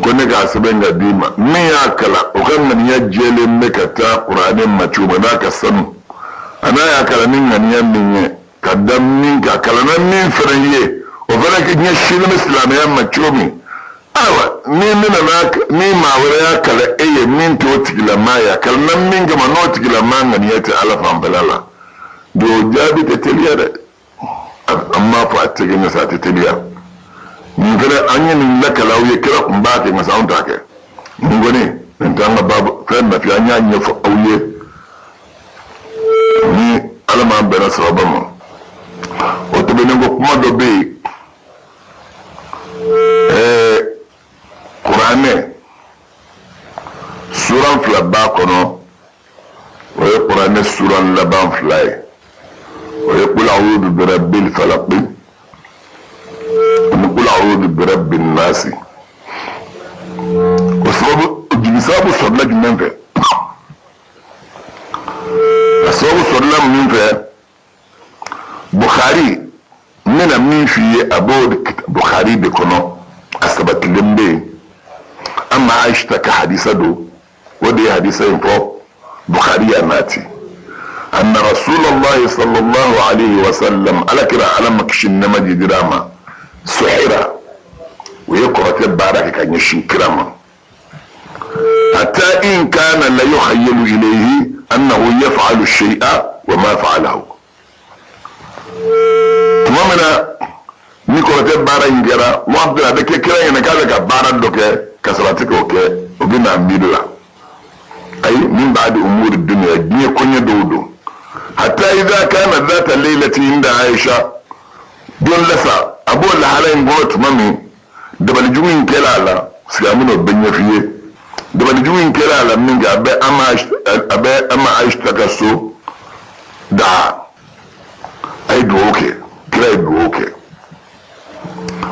Speaker 1: ko ne k'a sɛbɛn ka d'i ma min y'a kalan o ka ŋaniya jɛlen bɛ ka taa kuranɛ ma cogo min n'a ka sanu a n'a y'a kalan ni ŋaniya min ye ka da min kan a kalanna min fana ye o fana ɲɛsinnen bɛ silamɛya ma cogo min ayiwa ni nana ni maa wɛrɛ y'a kalan e ye min t'o tigilamaa ye a kalanna min kama n'o tigilamaa ŋaniya tɛ ala fanfɛla la don jaabi tɛ teliya dɛ an b'a fɔ a tɛ kɛ nka sa a tɛ teliya nin fɛnɛ an ye nin lakala aw ye kira kun b'a kɛ nka sa anw t'a kɛ nin kɔni nin t'an ka baabu fɛn nafi an y'a ɲɛfɔ aw ye ni ala m'an bɛnna sababa ma o tɛmɛnen kɔ kuma dɔ bɛ yen kuranɛ suran fila b'a kɔnɔ o ye kuranɛ suran laban fila ye o ye qul a'udhu bi rabbil falaq ani qul a'udhu bi rabbin nasi o sababu jigi sababu sɔrɔla jumɛn fɛ a sababu sɔrɔla min fɛ Bukhari n bɛna min f'i ye, a b'o Bukhari de kɔnɔ, a sabatilen bɛ yen. Amma Aisha ka hadisa don, o de ye hadisa in fɔ, Bukhari y'a nati. Anna Rasulallah sallallahu alaihi wa sallam, ala kira, ala ma kisi nɛɛma jidira ma, suhira, u ye kɔrɔtɛ baara kɛ ka ɲɛsin kira ma, hatta in kana la yukhayyalu ilayhi annahu yaf'alu shay'a wa ma fa'alahu. Tuma min na ni kɔrɔtɛ baara in kɛra, waati a bɛ kɛ kira ɲɛna k'a bɛ ka baara dɔ kɛ ka sɔrɔ a tɛ k'o kɛ, o bɛ na miiri la. Ayi, min ba'di umuri dunya, diɲɛ koɲɛ dɔw don. Hatta idha kana dhata laylati inda Aisha, don lasa a b'o lahala in kɔnɔ tuma min dabalijugu in kɛra a la, sigi an bɛn'o bɛɛ ɲɛf'i ye. Dabalijugu in kɛra a la min kɛ, a bɛ ama Aisha ka so da, a ye dugawu kɛ, kira ye dugawu kɛ,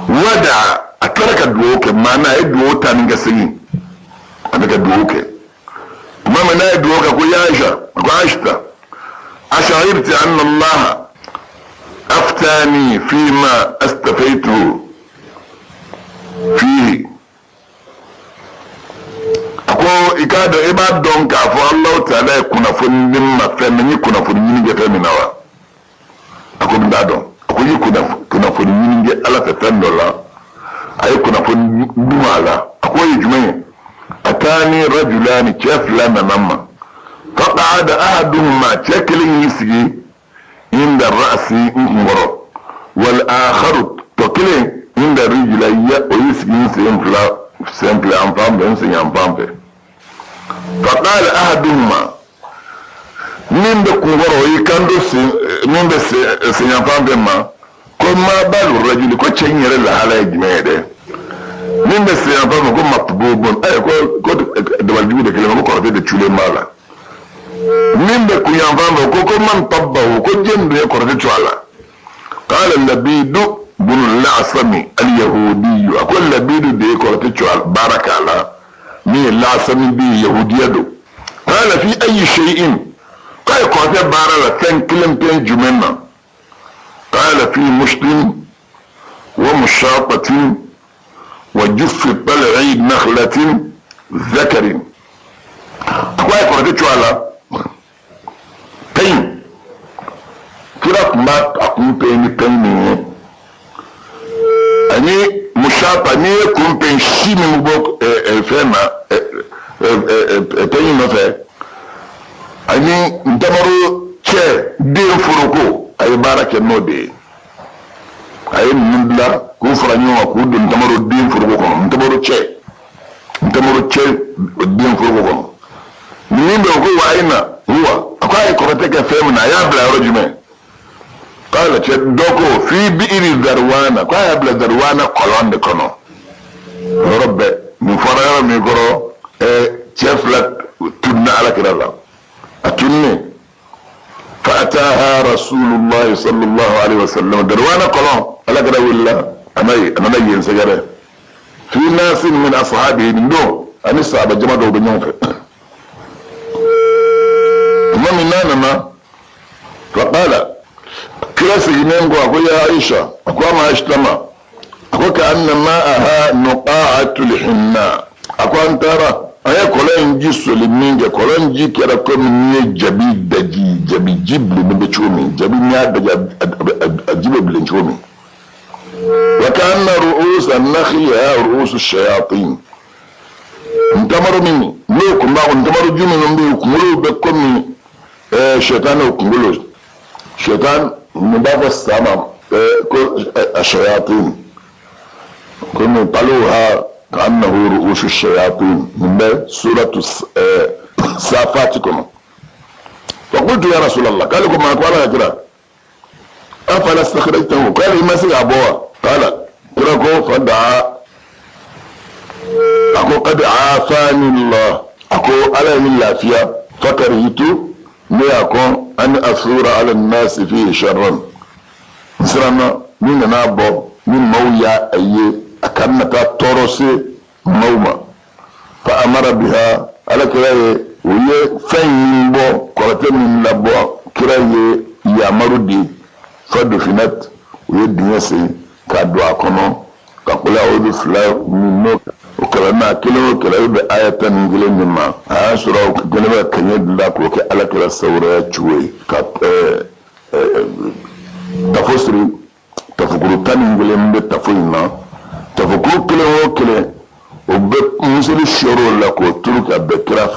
Speaker 1: wada a taara ka dugawu kɛ, maana a ye dugawu ta ni ka segin, a bɛ ka dugawu kɛ. Tuma min n'a ye dugawu kɛ, ko ya Aisha, a ko Aisha, ash'irti anna Allah aftani fima astafaytu fihi? A ko i k'a dɔn, i b'a dɔn k'a fɔ Alahu taala ye kunnafoni di n ma fɛn min, n ye kunnafoni ɲini kɛ fɛn min na wa? A ko n t'a dɔn. A ko n ye kunnafoni ɲini kɛ Ala fɛ fɛn dɔ la, a ye kunnafoni d'u ma a la. A ko o ye jumɛn ye? Atani rajulani, cɛ fila nana n ma. Faqa'ada ahaduhuma, cɛ kelen y'i sigi, inda ra'si, n kunkɔrɔ, wal akharu, tɔ kelen, inda rijlayya, o y'i sigi n sen fila, sen fila yan fan fɛ, n sen yan fan fɛ. Faqala ahaduhuma, min bɛ kunkɔrɔ, o y'i kanto sen min bɛ sen yan fan fɛ ma ko ma balu rajuli, ko cɛ in yɛrɛ lahala ye jumɛn ye dɛ? Min bɛ sen yan fan fɛ ko matbubun, ko dabalijugu de kelen, ko kɔrɔtɛ de culen b'a la. Min bɛ kun yan fan fɛ ko man tabbahu, ko jɛn dun ye kɔrɔtɛ cu a la? Qala Labidu bunu Lasami al-Yahudiyu, a ko Labidu de ye kɔrɔtɛ cu a baara k'a la, min ye Lasami bi yahudiya don. Qala fi ayi shay'in, k'a ye kɔrɔtɛ baara la fɛn kelen pe jumɛn na? Qala fi mushtin wa mushatatin wa juffi tal'i nakhlatin zakarin. A ko a ye kɔrɔtɛ cu a la pɛn, kira tun b'a a kun pɛn ni pɛn min ye, ani mushata, n'i ye kun pɛn, si min bɛ bɔ fɛn na pɛn nɔfɛ, ani ntamaro cɛ den foroko, a ye baara kɛ n'o de ye. A ye ninnu bila k'u fara ɲɔgɔn kan k'u don ntamaro den foroko kɔnɔ, ntamaro cɛ den foroko kɔnɔ. Min bɛ ko wa ayina huwa, a ko a ye kɔrɔtɛ kɛ fɛn min na, a y'a bila yɔrɔ jumɛn? K'ale cɛ dɔ ko fi bi'iri Zarwana, ko a y'a bila Zarwana kɔlɔn de kɔnɔ. Yɔrɔ bɛɛ nin fɔra yɔrɔ min kɔrɔ, cɛ fila tunna alakira la, a tunnen. Fa ataha Rasulullahi sallallahu alaihi wasallam, Darwana kɔlɔn, alakira wulila a na a nana yen sɛgɛrɛ, fi nasin min ashabihi, nin don ani sahaba jama dɔw bɛ ɲɔgɔn fɛ. Tuma min n'a nana, faqala, kira sigilen ko, a ko ya Aisha, a ko a ma Aisha ma, a ko ka anna ma'aha nuqa'atul hinna, a ko an taara an ye kɔlɔn in ji soli min kɛ, kɔlɔn ji kɛra komi n'i ye jabi daji, jabi ji bilennen bɛ cogo min, jabi n'i y'a daji a ji bɛ bilen cogo min. Wa ka'anna ru'usa nakhli ru'usu shayatin, ntamaro min n'o kun b'a kɔnɔ, ntamaro ju minnu bɛ yen, kunkolow bɛ komi sɛtanɛw kunkolo, sɛtan mun b'a fɔ sa ma ko shayatin, komi taluha ka'annahu ru'usu shayatin, nin bɛ suratu Safati kɔnɔ. Fa qultu ya Rasulallah, k'ale ko ma ko ala ka kira, afala istakhrajtahu, k'ale i ma se k'a bɔ wa? Qala, kira ko fa daa, a ko qad afani Allah, a ko ala ye ni lafiya, fakarihitu, ne y'a kɔn, an asura ala nasi fihi sharran, n siranna ni nana bɔ ni maaw y'a ye, a kana taa tɔɔrɔ se maaw ma. Fa amara biha, ala kira ye u ye fɛn min bɔ, kɔrɔtɛ min labɔ, kira ye yamaru di. Fadufinat, u ye dingɛ sen k'a don a kɔnɔ ka kula olu fila min n'o o kalan n'a kelen o kɛlɛ bɛ aya 11 de ma. A y'a sɔrɔ o kɛlen bɛ kɛɲɛ dilan k'o kɛ ala kira sawuraya cogo ye, ka tafo siri. Tafokuru 11 bɛ tafo in na. Tafokuru kelen o kelen, o bɛ museli sɔrɔ o la k'o turu ka bɛn kira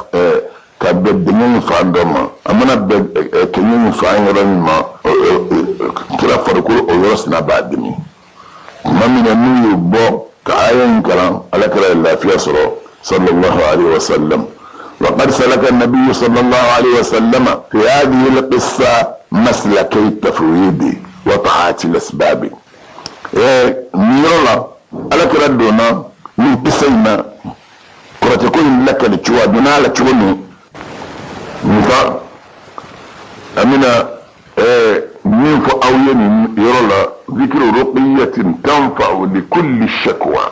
Speaker 1: ka bɛn dingɛ in fan dɔ ma. A mana bɛn kɛɲɛ in fan yɔrɔ min ma, kira farikolo o yɔrɔ sina b'a dimi. Tuma min na n'u y'o bɔ ka aya in kalan, ala kira ye lafiya sɔrɔ, sallallahu alaihi wa sallam. وقد سلك النبي صلى الله عليه وسلم في هذه القصة مسلكي التفويض وتعاطي الأسباب. نيرولا على كرا دونا من قصة كرة تكون لك لتشوا دونا لتشوني نفا أمنا من فأوين يرولا ذكر رقية تنفع لكل الشكوى.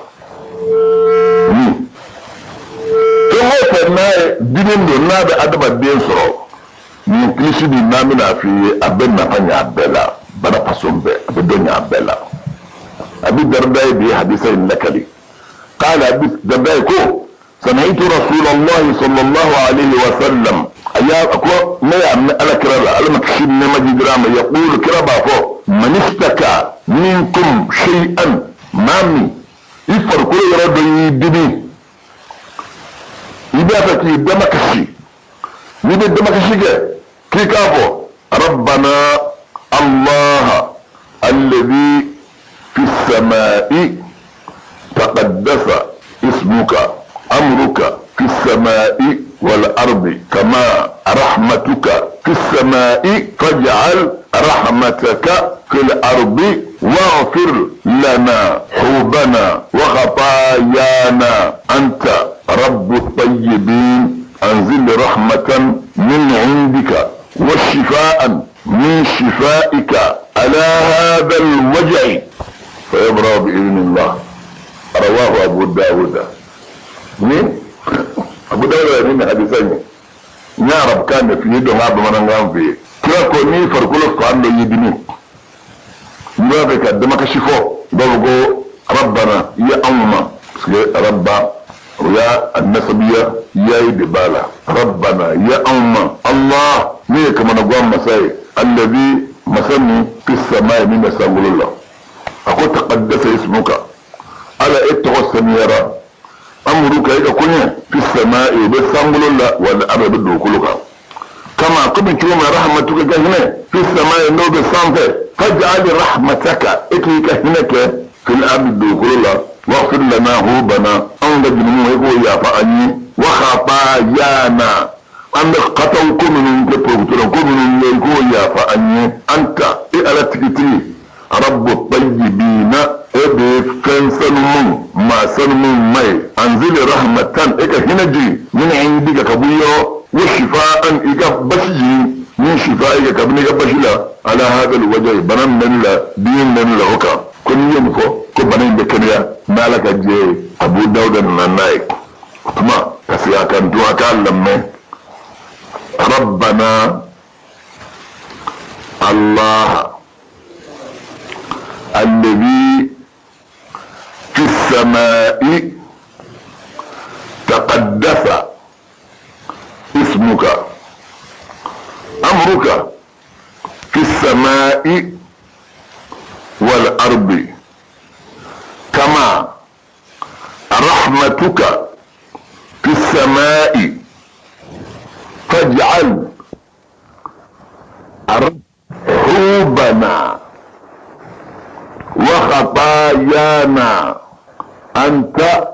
Speaker 1: Fɛn o fɛn n'a ye dimi don, n'a bɛ adamaden sɔrɔ, nin kilisi nin n'an bɛna f'i ye, a bɛ nafa ɲɛ a bɛɛ la, bana façon bɛɛ a bɛ dɔ ɲɛ a bɛɛ la. Abi Darda ye bi hadisa in lakali. قال أبي الدرداء ko سمعت رسول الله صلى الله عليه وسلم أيا أكو ما يعمل على كرا على ما كشي ما جدرام يقول كرا بافو من اشتكى منكم شيئا مامي يفرقوا يرد يدني يبقى كي دمكشي يبقى دمكشي كي كافو ربنا الله الذي في السماء تقدس اسمك أمرك في السماء والأرض كما رحمتك في السماء فاجعل رحمتك في الأرض واغفر لنا حوبنا وخطايانا أنت رب الطيبين أنزل رحمة من عندك وشفاء من شفائك على هذا الوجع فيبرأ بإذن الله. رواه أبو داود. مين؟ أبو داود من حديثين نعرف كان في يده ما بمنغان فيه كلا كوني فركل فان يدني ما بك دمك شفو بابو ربنا يا أمة رب يا النسبية يا يدبالا ربنا يا أمة الله ميك من أقوام مساي الذي مسمي في السماء من سنقول الله أقول تقدس اسمك على اتغى السميرة أمرك إذا كنت في السماء بسنقول الله والأرض بدوكلك كما قمت يوم رحمتك هنا في السماء نوب الصنف فاجعل رحمتك اترك هناك في الأرض بدوكل الله واغفر لنا هوبنا أنجد منه يا فأني وخطايانا أن قطعكم من كبركم من يا فأني أنت إلى تكتري رب الطيبين إبي فين سنمون ما سنمون مي أنزل رحمة إك هنجي من عندك كبير وشفاء إك بشي من شفائك كبنك بشلا على هذا الوجه بنان من لا دين من لا هكا كل يوم فو كبنين بكريا مالك جي أبو داود النايك كما كسيا كان دعاء كلمة ربنا الله الذي في السماء تقدس اسمك أمرك في السماء والأرض كما رحمتك في السماء فاجعل حوبنا وخطايانا أنت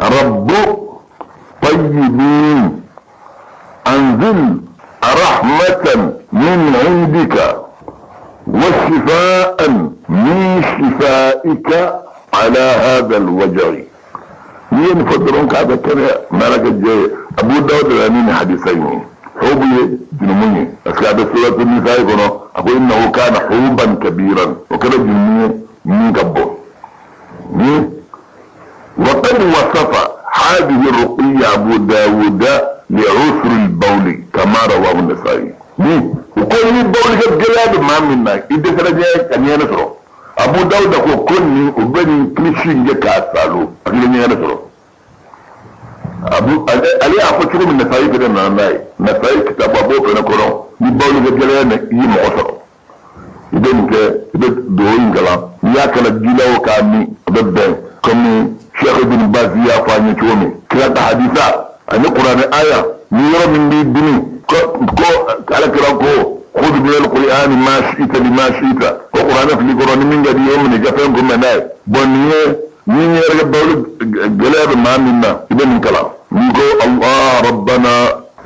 Speaker 1: رب طيبين أنزل رحمة من عندك وشفاء من شفائك على هذا الوجع. مين فدرون كذا كذا مالك الجاي أبو داود الأمين حديثين حوبي جنموني أسكاد سورة النساء يقولون أقول إنه كان حوبا كبيرا وكذا جنموني من قبه. وقد وصف هذه الرقية أبو داود لعسر البول كما رواه النسائي. Ni u ko ni bawulikɛ gɛlɛya bɛ maa min na, i dɛsɛra ɲɛ ka ɲɛgɛnɛ sɔrɔ. Abu Dawuda ko nin u bɛ nin kilisi in kɛ k'a salo, a k'i bɛ ɲɛgɛnɛ sɔrɔ. Abu ale y'a fɔ cogo min, Nasayi fɛnɛ nana n'a ye. Nasayi kitabu a b'o fɛnɛ kɔnɔ. Ni bawulikɛ gɛlɛya na i ye mɔgɔ sɔrɔ, i bɛ nin kɛ, i bɛ dugawu in kalan. N'i y'a kalan ji la o k'a min, a bɛ bɛn komi Cheikh Ibn Baz y'a fɔ an ye cogo min. Kira ka hadisa ani Kuranɛ aya, ni yɔrɔ min b'i dimi, ko ala kira ko khudh min al-Qur'ani ma shi'ta lima shi'ta, ko Kuranɛ fili kɔrɔ ni min ka di i ye o minɛ i ka fɛn kunbɛn n'a ye. Bon, nin ye ni yɛrɛ bawuli gɛlɛya bɛ maa min na, i bɛ nin kalan. N'i ko Allah rabbana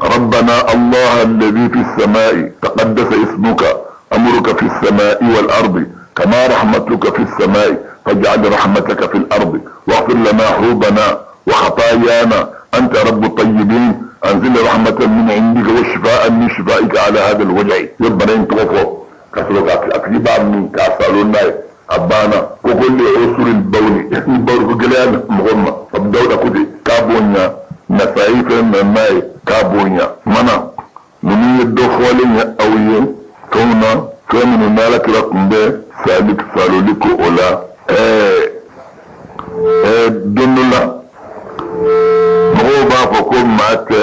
Speaker 1: rabbana Allah alladhi fi as-sama'i taqaddasa ismuka أمرك في السماء والأرض كما رحمتك في السماء فاجعل رحمتك في الأرض واغفر لنا حوبنا وخطايانا أنت رب الطيبين أنزل رحمة من عندك وشفاء من شفائك على هذا الوجع. يبقى ينتقفه كسرك أكيبا من كاسالون أبانا وكل عسر البول البول كجلان مغمى فبدودا كودي كابونيا نسائي في الماء كابونيا منا من يدخلين أوين fɛnw na, fɛn minnu n'ala kira tun bɛ sali saloli ko o la. Don dɔ la, mɔgɔw b'a fɔ ko maa tɛ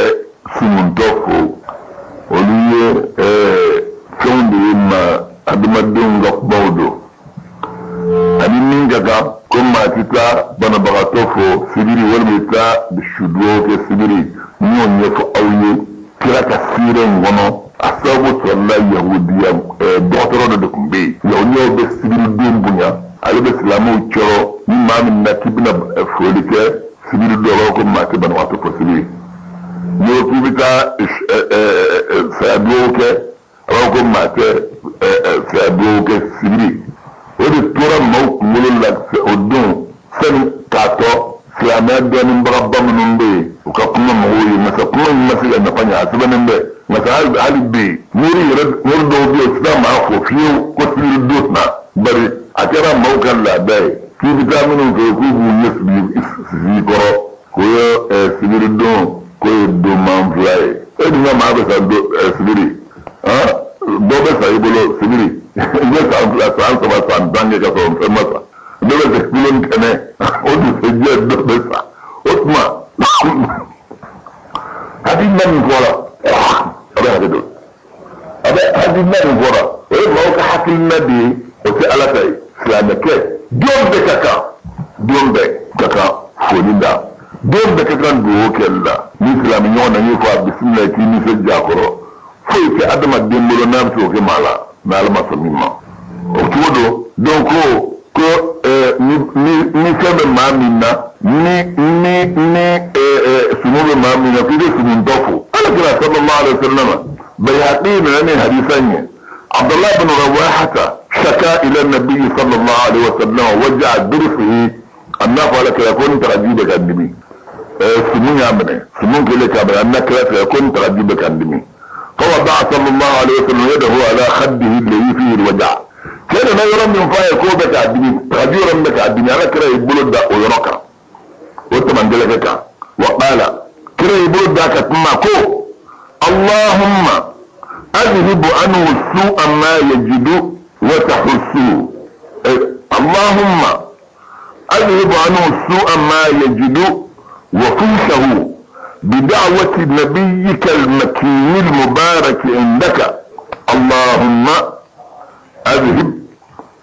Speaker 1: sumuntɔ fo. Olu ye fɛnw de ye, ma adamadenw ka kumaw don. Ani min ka kan ko maa tɛ taa banabagatɔ fo sibiri walima i taa su dugawu kɛ sibiri, n y'o ɲɛfɔ aw ye kira ka siire in kɔnɔ. A sababu sɔrɔla yahudiya dɔgɔtɔrɔ dɔ de tun bɛ yen. Yahudiyaw bɛ sibiridon bonya, ale bɛ silamɛw cɔrɔ. Ni maa min na k'i bɛna foli kɛ sibiri dɔw b'a fɔ ko maa tɛ banabagatɔ fo sibiri. N'i ko k'i bɛ taa saya dugawu kɛ, a b'a fɔ ko maa tɛ saya dugawu kɛ sibiri. O de tora maaw kunkolo la o don sani k'a tɔ silamɛya dɔnnibagaba minnu bɛ yen, u ka kuma mɔgɔw ye. Masa kuma in ma se ka nafa ɲɛ, a sɛbɛnnen bɛ. Masa hali bi mori yɛrɛ, mori dɔw bɛ yen, u tɛ taa maa fo fiyewu ko sibiri don na, bari a kɛra maaw ka laada ye k'i bɛ taa minnu fɛ yen k'u b'u ɲɛ sigi kɔrɔ k'o ye sibiri don, k'o ye don manfila ye. E dun ka maa bɛ sa sibiri, dɔ bɛ sa i bolo sibiri, i bɛ san 2, san 3, san 10 kɛ ka sɔrɔ fɛn ma sa. Dɔ bɛ sa i bolo ntɛnɛn, o dugusɛjɛ dɔ bɛ sa. O tuma hakilina min fɔra, a bɛ hakɛ don, a bɛ hakilina min fɔra, o ye maaw ka hakilina de ye, o tɛ ala ta ye. Silamɛkɛ don bɛɛ ka kan, don bɛɛ ka kan foli la, don bɛɛ ka kan dugawu kɛli la. Ni silamɛ ɲɔgɔn na y'i fɔ a bisimila k'i nisɔndiya a kɔrɔ. Foyi tɛ adamaden bolo n'a bɛ se k'o kɛ maa la n'ala ma sɔn min ma. O cogo don. Donc ko ni fɛn bɛ maa min na, ni sumu bɛ maa min na, k'i bɛ sumuntɔ fo. Ala kira sallallahu alaihi wa sallam, Bayhaqi nana ni hadisa in ye. Abdullah bin Rawahata shaka ila nabi sallallahu alaihi wa sallam waja'a durfihi. A n'a fɔ ala kira ko n tagaji bɛ ka n dimi, sumu y'a minɛ, sumu kɛlen k'a minɛ. A n'a kira fɛ ko n tagaji bɛ ka n dimi. فوضع صلى الله عليه وسلم يده على خده الذي فيه الوجع. Cɛ nana yɔrɔ min f'a ye k'o bɛ k'a dimi, tagaji yɔrɔ min bɛ k'a dimi, ala kira y'i bolo da o yɔrɔ kan, o tamanjɛlɛkɛ kan. Wa qala, kira y'i bolo da ka kuma ko allahumma adhhib anhu su'a ma yajidu wa tahussu, allahumma adhhib anhu su'a ma yajidu wa fushahu بدعوة نبيك المكين المبارك عندك. اللهم أذهب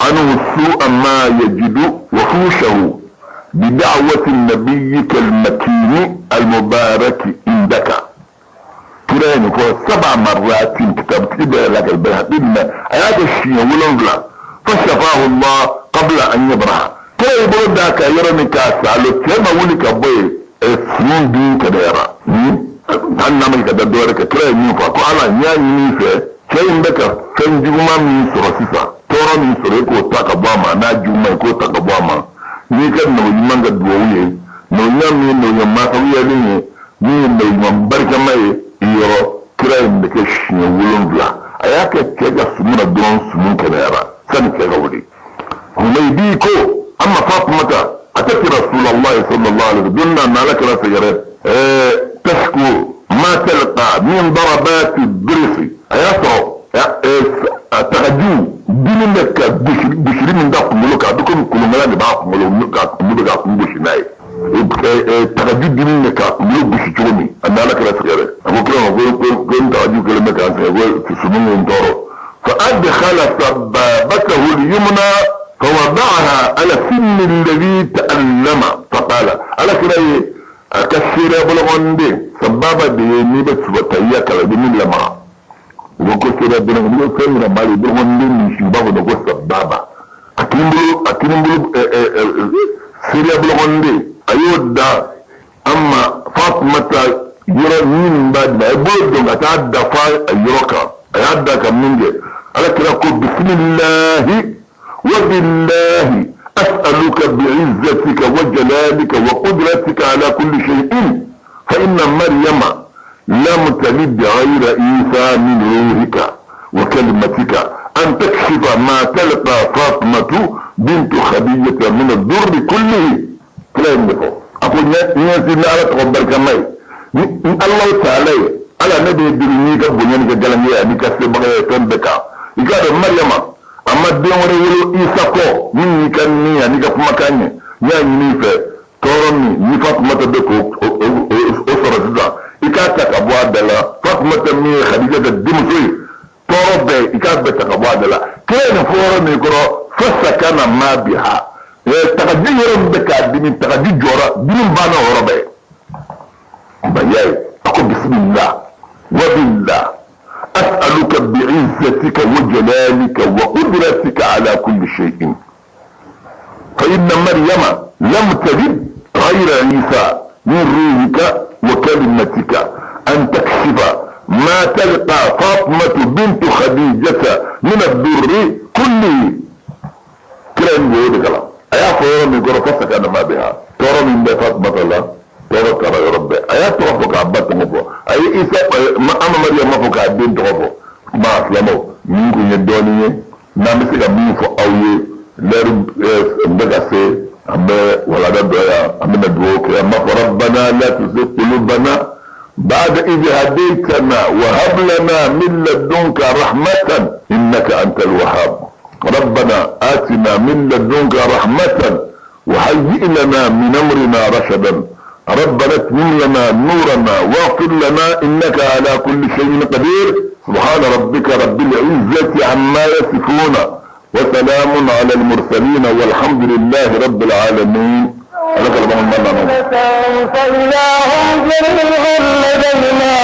Speaker 1: عنه السوء ما يجد وحوشه بدعوة نبيك المكين المبارك عندك. كراني فهو 7 مرات كتاب كده لك البيهقي آيات الشيء ولنفلا فشفاه الله قبل أن يبرح. كي يقول ذاك يرمي كاسالو كما ولك أبوي sun biyu ka da yara an na mai ka da dɔwɛrɛ kɛ. Kira ye min fɔ ko ala n y'a ɲini i fɛ, cɛ in bɛ ka fɛn juguman min sɔrɔ sisan, tɔɔrɔ min sɔrɔ, e k'o ta ka bɔ a ma, n'a juguman ye k'o ta ka bɔ a ma n'i ka nɔgɔ ɲuman ka duwawu ye, nɔgɔ ɲuman min ye nɔgɔ ɲuman masawuyalen ye, min ye nɔgɔ ɲuman barikama ye i yɔrɔ. Kira ye nin de kɛ siɲɛ 7. A y'a kɛ cɛ ka sumu na dɔrɔn, sumu kɛnɛyara sani cɛ ka wuli. Humaydi ko amma Fatimata أتت رسول الله صلى الله عليه وسلم قلنا أن لك رأس تشكو ما تلقى من ضربات الضرس. A y'a sɔrɔ a tagaju dimi bɛ ka gosili min da kunkolo kan, a bɛ komi kolonkala de b'a kunkolo ka kun bɛ k'a kun gosi n'a ye. Tagaju dimi bɛ k'a kunkolo gosi cogo min, a ni Ala kira sɛgɛrɛ. A ko kira ma ko n tagaju kɛlen bɛ k'an sɛgɛn, ko sumu ye n tɔɔrɔ. Fa adkhala sababatahu al-yumna فوضعها على سن الذي تألم فقال على كده a ka seereya bolokɔniden sababa de ye n'i bɛ tahiya kalan i bɛ min lamaga, u ko ko seereya bolokɔnden n'i bɛ fɛn min na bolokɔnden min si, u b'a fɔ ko sababa. A kinibolo, a kinibolo seereya bolokɔnden, a y'o da an ma Fatumata yɔrɔ min b'a di, a ye bolo don ka taa da f'a yɔrɔ kan. A y'a da ka min kɛ, Ala kira ko: bisimilahi wa billahi أسألك بعزتك وجلالك وقدرتك على كل شيء، فإن مريم لم تلد غير عيسى من روحك وكلمتك، أن تكشف ما تلقى فاطمة بنت خديجة من الضر كله. كلام نفو أقول نياسي لا تقبل كمي الله تعالى على نبي الدنيا كبنيان كجلنيا نكسب بك إذا مريم a ma den wɛrɛ wolo Isa kɔ min y'i ka ni ani ka kumakan ye. N y'a ɲini i fɛ, tɔɔrɔ min ni Fatumata bɛ k'o o sɔrɔ sisan, i k'a ta ka bɔ a da la. Fatumata min ye Khadija ka denmuso ye, tɔɔrɔ bɛɛ, i k'a bɛɛ ta ka bɔ a da la. Kira ye nin fɔ yɔrɔ min kɔrɔ, fasakana ma biha, tagaji yɔrɔ min bɛ k'a dimi, tagaji jɔra, dimi banna o yɔrɔ bɛɛ. Ba y'a ye, a ko: bisimila wa billah أسألك بعزتك وجلالك وقدرتك على كل شيء، فإن مريم لم تلد غير عيسى من روحك وكلمتك، أن تكشف ما تلقى فاطمة بنت خديجة من الضر كله. كلام يقول كلام أيا فورا من قرى فسك ما بها ترى من فاطمة الله tɔɔrɔ taara yɔrɔ bɛɛ. A y'a tɔgɔ fɔ k'a ba tɔgɔ fɔ, a ye Isa ama Mariam ma fɔ k'a den tɔgɔ fɔ. Maa silamɛw, min kun ye dɔɔnin ye n'an bɛ se ka min fɔ aw ye, lɛri bɛ ka se, an bɛ walada dɔ yan, an bɛna dugawu kɛ. An b'a fɔ: rabbana la tuzigh qulubana بعد إذ هديتنا وهب لنا من لدنك رحمة إنك أنت الوهاب. ربنا آتنا من لدنك رحمة وهيئ لنا من أمرنا رشدا. ربنا اتمم لنا نورنا واغفر لنا انك على كل شيء قدير. سبحان ربك رب العزة عما يصفون وسلام على المرسلين والحمد لله رب العالمين.
Speaker 2: فإذا هم جميع لدينا.